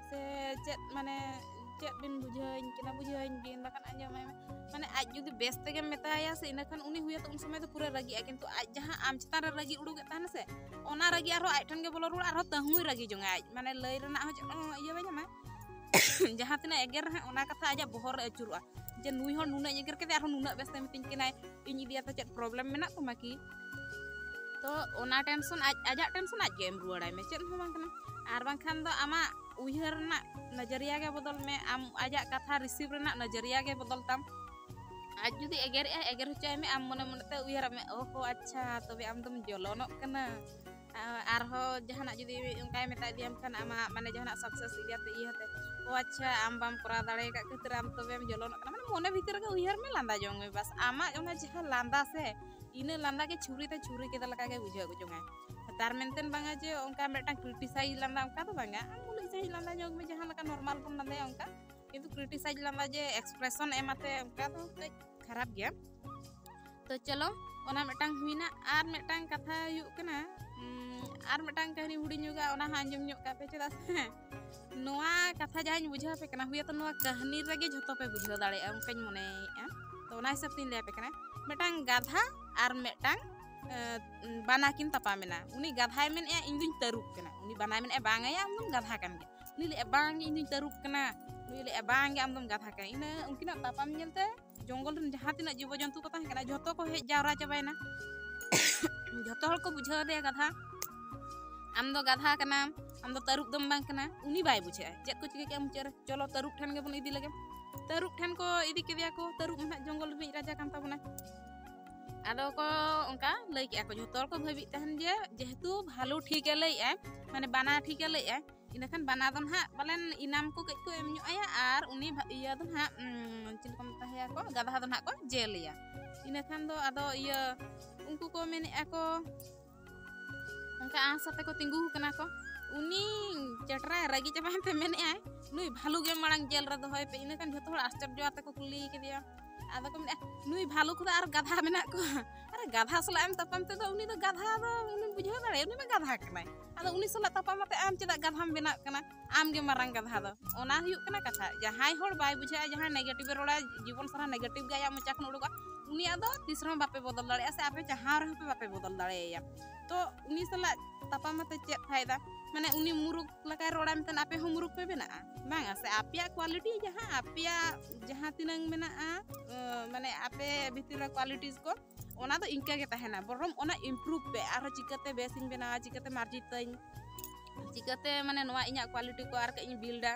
ᱥᱮ ᱪᱮᱫ ᱢᱟᱱᱮ ᱪᱮᱫ ᱵᱤᱱ ᱵᱩᱡᱷᱟᱹᱣᱟᱹᱧ ᱠᱟᱱᱟ, ᱵᱩᱡᱷᱟᱹᱣᱟᱹᱧ ᱵᱤᱱ, ᱵᱟᱠᱷᱟᱱ ᱟᱸᱡᱚᱢᱟᱭ ᱢᱮ᱾ ᱢᱟᱱᱮ ᱟᱡ ᱡᱩᱫᱤ ᱵᱮᱥ ᱛᱮᱜᱮᱢ ᱢᱮᱛᱟᱭᱟ ᱥᱮ, ᱤᱱᱟᱹᱠᱷᱟᱱ ᱩᱱᱤ ᱦᱩᱭᱟᱛᱚ ᱩᱱ ᱥᱚᱢᱚᱭ ᱫᱚ ᱯᱩᱨᱟᱹ ᱨᱟᱹᱜᱤᱜᱼᱟ, ᱠᱤᱱᱛᱩ ᱟᱡ ᱡᱟᱦᱟᱸ ᱟᱢ ᱪᱮᱛᱟᱱ ᱨᱮ ᱨᱟᱹᱜᱤ ᱩᱰᱩᱠᱮᱫ ᱛᱟᱦᱮᱱᱟ ᱥᱮ, ᱚᱱᱟ ᱨᱟᱹᱜᱤ ᱟᱨᱦᱚᱸ ᱟᱡ ᱴᱷᱮᱱ ᱜᱮ ᱵᱚᱞᱚ ᱨᱩᱣᱟᱹᱲᱟ, ᱟᱨᱦᱚᱸ ᱛᱟᱹᱦᱩᱭ ᱨᱟᱹᱜᱤ ᱡᱚᱝᱟ ᱟᱡ, ᱢᱟᱱᱮ ᱞᱟᱹᱭ ᱨᱮᱱᱟᱜ ᱦᱚᱸ ᱪᱮᱫ ᱦᱚᱸ ᱤᱭᱟᱹ ᱵᱟᱭ ᱧᱟᱢᱟ᱾ ᱡᱟᱦᱟᱸ ᱛᱤᱱᱟᱹᱜ ᱮᱜᱮᱨ ᱨᱮᱦᱚᱸ ᱚᱱᱟ ᱠᱟᱛᱷᱟ ᱟᱡᱟᱜ ᱵᱚᱦᱚᱜ ᱨᱮ ᱟᱹᱪᱩᱨᱚᱜᱼᱟ, ᱡᱮ ᱱᱩᱭ ᱦᱚᱲ ᱱᱩᱱᱟᱹᱜ ᱮᱜᱮᱨ ᱠᱮᱫᱮᱭᱟ, ᱟᱨᱦᱚᱸ ᱱᱩᱱᱟᱹᱜ ᱵᱮᱥ ᱛᱮ ᱢᱤᱛᱟᱹᱧ ᱠᱟᱱᱟᱭ, ᱤᱧ ᱤᱫᱤᱭᱟᱛᱮ ᱪᱮᱫ problem ᱢᱮᱱᱟᱜ ᱛᱟᱢᱟ ᱠᱤ? ᱛᱚ ᱚᱱᱟ tension ᱟᱡ, ᱟᱡᱟᱜ tension ᱟᱡ ᱜᱮ ᱮᱢ ᱨᱩᱣᱟᱹᱲᱟᱭ ᱢᱮ, ᱪᱮᱫ ᱦᱚᱸ ᱵᱟᱝ ᱠᱟᱱᱟ᱾ ᱟᱨ ᱵᱟᱝᱠᱷᱟᱱ ᱫᱚ ᱟᱢᱟᱜ ᱩᱭᱦᱟᱹᱨ ᱨᱮᱱᱟᱜ ᱱᱚᱡᱚᱨᱤᱭᱟ ᱜᱮ ᱵᱚᱫᱚᱞ ᱢᱮ, ᱟᱢ ᱟᱡᱟᱜ ᱠᱟᱛᱷᱟ receive ᱨᱮᱱᱟᱜ ᱱᱚᱡᱚᱨᱤᱭᱟ ᱜᱮ ᱵᱚᱫᱚᱞ ᱛᱟᱢ᱾ ᱟᱡ ᱡᱩᱫᱤ ᱮᱜᱮᱨᱮᱜᱼᱟᱭ, ᱮᱜᱮᱨ ᱦᱚᱪᱚᱭ ᱢᱮ, ᱟᱢ ᱢᱚᱱᱮ ᱢᱚᱱᱮᱛᱮ ᱩᱭᱦᱟᱹᱨᱟᱜ ᱢᱮ, ᱳᱦᱳ ᱟᱪᱪᱷᱟ, ᱛᱚᱵᱮ ᱟᱢ ᱫᱚᱢ ᱡᱚᱞᱚᱱᱚᱜ ᱠᱟᱱᱟ᱾ ᱟ-, ᱟᱨᱦᱚᱸ ᱡᱟᱦᱟᱱᱟᱜ ᱡᱩᱫᱤ ᱚᱱᱠᱟᱭ ᱢᱮᱛᱟ ᱤᱫᱤᱭᱟᱢ ᱠᱷᱟᱱ, ᱟᱢᱟᱜ ᱢᱟᱱᱮ ᱡᱟᱦᱟᱱᱟᱜ success ᱤᱫᱤᱭᱟᱛᱮ ᱤᱭᱟᱹᱛᱮ, ᱳ ᱟᱪᱪᱷᱟ, ᱟᱢ ᱵᱟᱢ ᱠᱚᱨᱟᱣ ᱫᱟᱲᱮ ᱟᱠᱟᱫ ᱠᱷᱟᱹᱛᱤᱨ ᱟᱢ ᱛᱚᱵᱮᱢ ᱡᱚᱞᱚᱱᱚᱜ ᱠᱟᱱᱟ, ᱢᱟᱱᱮ ᱢᱚᱱᱮ ᱵᱷᱤᱛᱤᱨ ᱨᱮᱜᱮ ᱩᱭᱦᱟᱹᱨ ᱢᱮ, ᱞᱟᱸᱫᱟ ᱡᱚᱝ ᱢᱮ, ᱵᱟᱥ᱾ ᱟᱢᱟᱜ ᱚᱱᱟ ᱡᱟᱦᱟᱸ ᱞᱟᱸᱫᱟ ᱥᱮ, ᱤᱱᱟᱹ ᱞᱟᱸᱫᱟ ᱜᱮ ᱪᱷᱩᱨᱤ ᱛᱮ ᱪᱷᱩᱨᱤ ᱠᱮᱫᱟ ᱞᱮᱠᱟ ᱜᱮ ᱵᱩᱡᱷᱟᱹᱣ ᱡᱚᱝᱟᱭ᱾ ᱛᱟᱨ ᱢᱮᱱᱛᱮ ᱵᱟᱝᱟ ᱡᱮ ᱚᱱᱠᱟ ᱢᱤᱫᱴᱟᱝ criticize ᱞᱟᱸᱫᱟ, ᱚᱱᱠᱟ ᱫᱚ ᱵᱟᱝᱟ᱾ ᱟᱢ ᱢᱩᱞᱩᱡ ᱥᱟᱺᱦᱤᱡ ᱞᱟᱸᱫᱟ ᱧᱚᱜ ᱢᱮ, ᱡᱟᱦᱟᱸ ᱞᱮᱠᱟ normal ᱵᱚᱱ ᱞᱟᱸᱫᱟᱭᱟ ᱚᱱᱠᱟ, ᱠᱤᱱᱛᱩ criticize ᱞᱟᱸᱫᱟ ᱡᱮ expression ᱮᱢ ᱟᱛᱮ, ᱚᱱᱠᱟ ᱫᱚ ᱠᱟᱹᱡ ᱠᱷᱟᱨᱟᱯ ᱜᱮᱭᱟ᱾ ᱛᱚ ᱪᱚᱞᱚ, ᱚᱱᱟ ᱢᱤᱫᱴᱟᱝ ᱦᱩᱭᱱᱟ᱾ ᱟᱨ ᱢᱤᱫᱴᱟᱝ ᱠᱟᱛᱷᱟ ᱦᱩᱭᱩᱜ ᱠᱟᱱᱟ, ᱩᱢ, ᱟᱨ ᱢᱤᱫᱴᱟᱝ ᱠᱟᱹᱦᱱᱤ ᱦᱩᱰᱤᱧ ᱧᱚᱜᱟ, ᱚᱱᱟ ᱦᱚᱸ ᱟᱸᱡᱚᱢ ᱧᱚᱜ ᱠᱟᱜ ᱯᱮ, ᱪᱮᱫᱟᱜ ᱥᱮ ᱱᱚᱣᱟ ᱠᱟᱛᱷᱟ ᱡᱟᱦᱟᱸᱧ ᱵᱩᱡᱷᱟᱹᱣ ᱟᱯᱮ ᱠᱟᱱᱟ, ᱦᱩᱭᱛᱚ ᱱᱚᱣᱟ ᱠᱟᱹᱦᱱᱤ ᱨᱮᱜᱮ ᱡᱷᱚᱛᱚ ᱯᱮ ᱵᱩᱡᱷᱟᱹᱣ ᱫᱟᱲᱮᱭᱟᱜᱼᱟ, ᱚᱱᱠᱟᱧ ᱢᱚᱱᱮᱭᱮᱫᱼᱟ᱾ ᱛᱚ ᱚᱱᱟ ᱦᱤᱥᱟᱹᱵ ᱛᱤᱧ ᱞᱟᱹᱭ ᱟᱯᱮ ᱠᱟᱱᱟ᱾ ᱢᱤᱫᱴᱟᱝ ᱜᱟᱫᱷᱟ ᱟᱨ ᱢᱤᱫᱴᱟᱝ, ᱮ, ᱵᱟᱱᱟ ᱠᱤᱱ ᱛᱟᱯᱟᱢ ᱮᱱᱟ᱾ ᱩᱱᱤ ᱜᱟᱫᱷᱟᱭ ᱢᱮᱱᱮᱫᱼᱟ, "ᱤᱧ ᱫᱩᱧ ᱛᱟᱹᱨᱩᱵ ᱠᱟᱱᱟ", ᱩᱱᱤ ᱵᱟᱱᱟᱭ ᱢᱮᱱᱮᱫᱼᱟ, "ᱵᱟᱝ ᱭᱟ, ᱟᱢ ᱫᱚᱢ ᱜᱟᱫᱷᱟ ᱠᱟᱱ ᱜᱮᱭᱟ", ᱩᱱᱤ ᱞᱟᱹᱭᱮᱫᱼᱟ, "ᱵᱟᱝ ᱜᱮ, ᱤᱧ ᱫᱩᱧ ᱛᱟᱹᱨᱩᱵ ᱠᱟᱱᱟ", ᱩᱱᱤ ᱞᱟᱹᱭᱮᱫᱼᱟ, "ᱵᱟᱝ ᱜᱮ, ᱟᱢ ᱫᱚᱢ ᱜᱟᱫᱷᱟ ᱠᱟᱱᱟ". ᱤᱱᱟᱹ ᱩᱱᱠᱤᱱᱟᱜ ᱛᱟᱯᱟᱢ ᱧᱮᱞᱛᱮ ᱡᱚᱝᱜᱚᱞ ᱨᱮᱱ ᱡᱟᱦᱟᱸ ᱛᱤᱱᱟᱹᱜ ᱡᱤᱵᱚ ᱡᱚᱱᱛᱩ ᱠᱚ ᱛᱟᱦᱮᱸ ᱠᱟᱱᱟ, ᱡᱷᱚᱛᱚ ᱠᱚ ᱦᱮᱡ ᱡᱟᱣᱨᱟ ᱪᱟᱵᱟᱭᱮᱱᱟ᱾ ᱡᱷᱚᱛᱚ ᱦᱚᱲ ᱠᱚ ᱵᱩᱡᱷᱟᱹᱣ ᱟᱫᱮᱭᱟ ᱜᱟᱫᱷᱟ, "ᱟᱢ ᱫᱚ ᱜᱟᱫᱷᱟ ᱠᱟᱱᱟᱢ, ᱟᱢ ᱫᱚ ᱛᱟᱹᱨᱩᱵ ᱫᱚᱢ ᱵᱟᱝ ᱠᱟᱱᱟ", ᱩᱱᱤ ᱵᱟᱭ ᱵᱩᱡᱷᱟᱹᱜᱼᱟ᱾ ᱪᱮᱫ ᱠᱚ ᱪᱤᱠᱟᱹ ᱠᱮᱫᱼᱟ ᱢᱩᱪᱟᱹᱫ ᱨᱮ? "ᱪᱚᱞᱚ, ᱛᱟᱹᱨᱩᱵ ᱴᱷᱮᱱ ᱜᱮᱵᱚᱱ ᱤᱫᱤ ᱞᱮᱜᱮ᱾ ᱛᱟᱹᱨᱩᱵ ᱴᱷᱮᱱ ᱠᱚ ᱤᱫᱤ ᱠᱮᱫᱮᱭᱟ ᱠᱚ, ᱛᱟᱹᱨᱩᱵ ᱢᱟ ᱱᱟᱦᱟᱜ ᱡᱚᱝᱜᱚᱞ ᱨᱤᱱᱤᱡ ᱨᱟᱡᱟ ᱠᱟᱱ ᱛᱟᱵᱚᱱᱟ᱾ ᱟᱫᱚ ᱠᱚ ᱚᱱᱠᱟ ᱞᱟᱹᱭ ᱠᱮᱫᱼᱟ ᱠᱚ, ᱡᱷᱚᱛᱚ ᱦᱚᱲ ᱠᱚ ᱵᱷᱟᱹᱵᱤᱜ ᱛᱟᱦᱮᱱ ᱡᱮ ᱡᱮᱦᱮᱛᱩ ᱵᱷᱟᱞᱩ ᱴᱷᱤᱠᱮ ᱞᱟᱹᱭᱮᱫᱼᱟᱭ, ᱢᱟᱱᱮ ᱵᱟᱱᱟ ᱴᱷᱤᱠᱮ ᱞᱟᱹᱭᱮᱫᱼᱟᱭ, ᱤᱱᱟᱹᱠᱷᱟᱱ ᱵᱟᱱᱟ ᱫᱚ ᱱᱟᱦᱟᱜ ᱯᱟᱞᱮᱱ ᱤᱱᱟᱢ ᱠᱚ ᱠᱟᱹᱡ ᱠᱚ ᱮᱢ ᱧᱚᱜ ᱟᱭᱟ, ᱟᱨ ᱩᱱᱤ ᱵᱷᱟ-, ᱤᱭᱟᱹ ᱫᱚ ᱱᱟᱦᱟᱜ, ᱩᱸ, ᱪᱮᱫ ᱞᱮᱠᱟ ᱢᱮᱛᱟᱭᱟ ᱠᱚ, ᱜᱟᱫᱷᱟ ᱫᱚ ᱱᱟᱦᱟᱜ ᱠᱚ ᱡᱮᱞᱮᱭᱟ᱾ ᱤᱱᱟᱹᱠᱷᱟᱱ ᱫᱚ ᱟᱫᱚ ᱤᱭᱟᱹ ᱩᱱᱠᱩ ᱠᱚ ᱢᱮᱱᱮᱫᱼᱟ ᱠᱚ, ᱚᱱᱠᱟ ᱟᱸᱥ ᱟᱛᱮ ᱠᱚ ᱛᱤᱸᱜᱩ ᱟᱠᱟᱱᱟ ᱠᱚ᱾ ᱩᱱᱤ ᱪᱮᱴᱨᱟᱭ ᱨᱟᱹᱜᱤ ᱪᱟᱵᱟᱭᱮᱱ ᱛᱮ ᱢᱮᱱᱮᱫᱼᱟᱭ, "ᱱᱩᱭ ᱵᱷᱟᱞᱩ ᱜᱮ ᱢᱟᱲᱟᱝ ᱡᱮᱞ ᱨᱮ ᱫᱚᱦᱚᱭ ᱯᱮ᱾" ᱤᱱᱟᱹᱠᱷᱟᱱ ᱡᱷᱚᱛᱚ ᱦᱚᱲ ᱟᱥᱪᱚᱨᱡᱚ ᱟᱛᱮ ᱠᱚ ᱠᱩᱞᱤ ᱠᱮᱫᱮᱭᱟ, ᱟᱫᱚ ᱠᱚ ᱢᱮᱱᱟ, "ᱱᱩᱭ ᱵᱷᱟᱞᱩᱠ ᱫᱚ ᱟᱨ ᱜᱟᱫᱷᱟ ᱢᱮᱱᱟᱜ ᱠᱚᱣᱟ?" ᱟᱨᱮ, ᱜᱟᱫᱷᱟ ᱥᱟᱞᱟᱜ ᱮᱢ ᱛᱟᱯᱟᱢ ᱛᱮᱫᱚ ᱩᱱᱤ ᱫᱚ ᱜᱟᱫᱷᱟ ᱫᱚ ᱩᱱᱤᱢ ᱵᱩᱡᱷᱟᱹᱣ ᱫᱟᱲᱮᱭᱟᱜᱼᱟ, ᱩᱱᱤ ᱢᱟ ᱜᱟᱫᱷᱟ ᱠᱟᱱᱟᱭ᱾ ᱟᱫᱚ ᱩᱱᱤ ᱥᱟᱞᱟᱜ ᱛᱟᱯᱟᱢ ᱠᱟᱛᱮ ᱟᱢ ᱪᱮᱫᱟᱜ ᱜᱟᱫᱷᱟᱢ ᱵᱮᱱᱟᱜ ᱠᱟᱱᱟ? ᱟᱢ ᱜᱮ ᱢᱟᱨᱟᱝ ᱜᱟᱫᱷᱟ ᱫᱚ᱾ ᱚᱱᱟ ᱦᱩᱭᱩᱜ ᱠᱟᱱᱟ ᱠᱟᱛᱷᱟ᱾ ᱡᱟᱦᱟᱸᱭ ᱦᱚᱲ ᱵᱟᱭ ᱵᱩᱡᱷᱟᱹᱜᱼᱟ, ᱡᱟᱦᱟᱸᱭ negative ᱮ ᱨᱚᱲᱟ, ᱡᱤᱵᱚᱱ ᱥᱟᱨᱟ negative ᱜᱮ ᱟᱭᱟᱜ ᱢᱚᱪᱟ ᱠᱷᱚᱱ ᱩᱰᱩᱠᱚᱜᱼᱟ, ᱩᱱᱤᱭᱟᱜ ᱫᱚ ᱛᱤᱥ ᱨᱮᱦᱚᱸ ᱵᱟᱯᱮ ᱵᱚᱫᱚᱞ ᱫᱟᱲᱮᱭᱟᱜᱼᱟ, ᱥᱮ ᱟᱯᱮ ᱡᱟᱦᱟᱸ ᱨᱮᱦᱚᱸ ᱯᱮ ᱵᱟᱯᱮ ᱵᱚᱫᱚᱞ ᱫᱟᱲᱮᱭᱟᱭᱟ᱾ ᱛᱚ ᱩᱱᱤ ᱥᱟᱞᱟᱜ ᱛᱟᱯᱟᱢ ᱠᱟᱛᱮ ᱪᱮᱫ ᱯᱷᱟᱭᱫᱟ? ᱢᱟᱱᱮ ᱩᱱᱤ ᱢᱩᱨᱩᱠ ᱞᱮᱠᱟᱭ ᱨᱚᱲᱟ ᱢᱮᱱᱛᱮ ᱟᱯᱮ ᱦᱚᱸ ᱢᱩᱨᱩᱠ ᱯᱮ ᱵᱮᱱᱟᱜᱼᱟ? ᱵᱟᱝᱟ ᱥᱮ, ᱟᱯᱮᱭᱟᱜ quality ᱡᱟᱦᱟᱸ, ᱟᱯᱮᱭᱟᱜ ᱡᱟᱦᱟᱸ ᱛᱤᱱᱟᱹᱝ ᱢᱮᱱᱟᱜᱼᱟ, ᱟᱸ, ᱢᱟᱱᱮ ᱟᱯᱮ ᱵᱷᱤᱛᱤᱨ ᱨᱮ qualities ᱠᱚ, ᱚᱱᱟ ᱫᱚ ᱤᱱᱠᱟᱹ ᱜᱮ ᱛᱟᱦᱮᱱᱟ᱾ ᱵᱚᱨᱚᱝ ᱚᱱᱟ improve ᱯᱮ, ᱟᱨᱦᱚᱸ ᱪᱤᱠᱟᱹᱛᱮ ᱵᱮᱥᱤᱧ ᱵᱮᱱᱟᱣᱟ, ᱪᱤᱠᱟᱹᱛᱮ ᱢᱟᱨᱡᱤᱛᱟᱹᱧ, ᱪᱤᱠᱟᱹᱛᱮ ᱢᱟᱱᱮ ᱱᱚᱣᱟ ᱤᱧᱟᱹᱜ quality ᱠᱚ ᱟᱨ ᱠᱟᱹᱡ ᱤᱧ build ᱟ᱾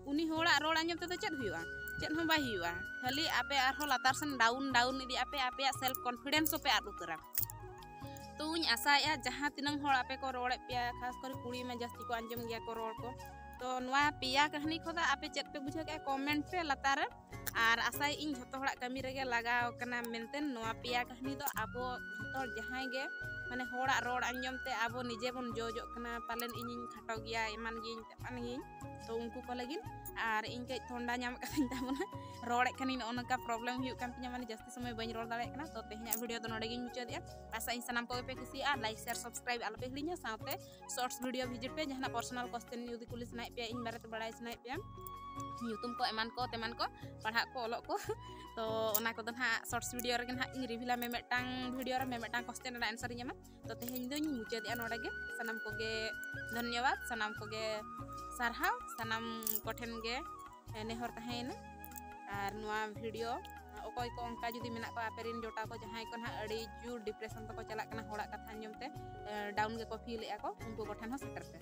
ᱩᱱᱤ ᱦᱚᱲᱟᱜ ᱨᱚᱲ ᱟᱸᱡᱚᱢ ᱛᱮᱫᱚ ᱪᱮᱫ ᱦᱩᱭᱩᱜᱼᱟ? ᱪᱮᱫ ᱦᱚᱸ ᱵᱟᱭ ᱦᱩᱭᱩᱜᱼᱟ᱾ ᱠᱷᱟᱹᱞᱤ ᱟᱯᱮ ᱟᱨᱦᱚᱸ ᱞᱟᱛᱟᱨ ᱥᱮᱱ down down ᱤᱫᱤᱜ ᱟᱯᱮ, ᱟᱯᱮᱭᱟᱜ self confidence ᱦᱚᱸᱯᱮ ᱟᱫ ᱩᱛᱟᱹᱨᱟ᱾ ᱛᱚᱧ ᱟᱥᱟᱭᱮᱫᱼᱟ ᱡᱟᱦᱟᱸ ᱛᱤᱱᱟᱹᱝ ᱦᱚᱲ ᱟᱯᱮ ᱠᱚ ᱨᱚᱲᱮᱫ ᱯᱮᱭᱟ, ᱠᱷᱟᱥ ᱠᱚᱨᱮ ᱠᱩᱲᱤ ᱢᱟ ᱡᱟᱹᱥᱛᱤ ᱠᱚ ᱟᱸᱡᱚᱢ ᱜᱮᱭᱟ ᱠᱚ ᱨᱚᱲ ᱠᱚ, ᱛᱚ ᱱᱚᱣᱟ ᱯᱮᱭᱟ ᱠᱟᱹᱦᱱᱤ ᱠᱷᱚᱱ ᱫᱚ ᱟᱯᱮ ᱪᱮᱫ ᱯᱮ ᱵᱩᱡᱷᱟᱹᱣ ᱠᱮᱫᱼᱟ comment ᱯᱮ ᱞᱟᱛᱟᱨ ᱨᱮ᱾ ᱟᱨ ᱟᱥᱟᱭᱮᱫ ᱟᱹᱧ ᱡᱷᱚᱛᱚ ᱦᱚᱲᱟᱜ ᱠᱟᱹᱢᱤ ᱨᱮᱜᱮ ᱞᱟᱜᱟᱣ ᱠᱟᱱᱟ ᱢᱮᱱᱛᱮ ᱱᱚᱣᱟ ᱯᱮᱭᱟ ᱠᱟᱹᱦᱱᱤ ᱫᱚ ᱟᱵᱚ ᱡᱷᱚᱛᱚ ᱦᱚᱲ ᱡᱟᱦᱟᱸᱭ ᱜᱮ ᱢᱟᱱᱮ ᱦᱚᱲᱟᱜ ᱨᱚᱲ ᱟᱸᱡᱚᱢ ᱛᱮ ᱟᱵᱚ ᱱᱤᱡᱮ ᱵᱚᱱ ᱡᱚᱡᱚᱜ ᱠᱟᱱᱟ, ᱯᱟᱞᱮᱱ ᱤᱧᱤᱧ ᱠᱷᱟᱴᱚ ᱜᱮᱭᱟ, ᱮᱢᱟᱱ ᱜᱤᱭᱟᱹᱧ ᱛᱮᱢᱟᱱ ᱜᱤᱭᱟᱹᱧ, ᱛᱚ ᱩᱱᱠᱩ ᱠᱚ ᱞᱟᱹᱜᱤᱫ᱾ ᱟᱨ ᱤᱧ ᱠᱟᱹᱡ ᱴᱷᱚᱱᱰᱟ ᱧᱟᱢ ᱠᱟᱹᱫᱤᱧ ᱛᱟᱵᱚᱱᱟ, ᱨᱚᱲᱮᱫ ᱠᱷᱟᱱᱤᱧ ᱱᱚᱜᱼᱚ ᱱᱚᱝᱠᱟ problem ᱦᱩᱭᱩᱜ ᱠᱟᱱ ᱛᱤᱧᱟ, ᱢᱟᱱᱮ ᱡᱟᱹᱥᱛᱤ ᱥᱚᱢᱚᱭ ᱵᱟᱹᱧ ᱨᱚᱲ ᱫᱟᱲᱮᱭᱟᱜ ᱠᱟᱱᱟ᱾ ᱛᱚ ᱛᱮᱦᱮᱧᱟᱜ video ᱫᱚ ᱱᱚᱰᱮ ᱜᱤᱧ ᱢᱩᱪᱟᱹᱫᱮᱜᱼᱟ᱾ ᱟᱥᱟᱜ ᱟᱹᱧ ᱥᱟᱱᱟᱢ ᱠᱚᱜᱮ ᱯᱮ ᱠᱩᱥᱤᱭᱟᱜᱼᱟ᱾ Like, share, subscribe ᱟᱞᱚᱯᱮ ᱦᱤᱲᱤᱧᱟ᱾ ᱥᱟᱶᱛᱮ shorts video visit ᱯᱮ, ᱡᱟᱦᱟᱱᱟᱜ personal question ᱡᱩᱫᱤ ᱠᱩᱞᱤ ᱥᱟᱱᱟᱭᱮᱫ ᱯᱮᱭᱟ, ᱤᱧ ᱵᱟᱨᱮᱛᱮ ᱵᱟᱲᱟᱭ ᱥᱟᱱᱟᱭᱮᱫ ᱯᱮᱭᱟ, ᱧᱩᱛᱩᱢ ᱠᱚ ᱮᱢᱟᱱ ᱠᱚ ᱛᱮᱢᱟᱱ ᱠᱚ, ᱯᱟᱲᱦᱟᱜ ᱠᱚ, ᱚᱞᱚᱜ ᱠᱚ, ᱛᱚ ᱚᱱᱟ ᱠᱚᱫᱚ ᱱᱟᱦᱟᱜ shorts video ᱨᱮᱜᱮ ᱱᱟᱦᱟᱜ ᱤᱧ reveal ᱟ, ᱢᱤᱢᱤᱫᱴᱟᱝ video ᱨᱮ ᱢᱤᱢᱤᱫᱴᱟᱝ question ᱨᱮᱱᱟᱜ answer ᱤᱧ ᱮᱢᱟ᱾ ᱛᱚ ᱛᱮᱦᱮᱧ ᱫᱚᱧ ᱢᱩᱪᱟᱹᱫᱮᱜᱼᱟ ᱱᱚᱰᱮ ᱜᱮ᱾ ᱥᱟᱱᱟᱢ ᱠᱚᱜᱮ ᱫᱷᱚᱱᱭᱚᱵᱟᱫ, ᱥᱟᱱᱟᱢ ᱠᱚᱜᱮ ᱥᱟᱨᱦᱟᱣ, ᱥᱟᱱᱟᱢ ᱠᱚᱴᱷᱮᱱ ᱜᱮ ᱱᱮᱦᱚᱨ ᱛᱟᱦᱮᱸᱭᱮᱱᱟ᱾ ᱟᱨ ᱱᱚᱣᱟ video ᱚᱠᱚᱭ ᱠᱚ ᱚᱱᱠᱟ ᱡᱩᱫᱤ ᱢᱮᱱᱟᱜ ᱠᱚᱣᱟ ᱟᱯᱮ ᱨᱮᱱ ᱡᱚᱴᱟᱣ ᱠᱚ, ᱡᱟᱦᱟᱸᱭ ᱠᱚ ᱱᱟᱦᱟᱜ ᱟᱹᱰᱤ ᱡᱳᱨ depression ᱛᱮᱠᱚ ᱪᱟᱞᱟᱜ ᱠᱟᱱᱟ ᱦᱚᱲᱟᱜ ᱠᱟᱛᱷᱟ ᱟᱸᱡᱚᱢ ᱛᱮ, ᱮ, down ᱜᱮᱠᱚ feel ᱮᱫᱼᱟ ᱠᱚ, ᱩᱱᱠᱩ ᱠᱚᱴᱷᱮᱱ ᱦᱚᱸ ᱥᱮᱴᱮᱨ ᱯᱮ᱾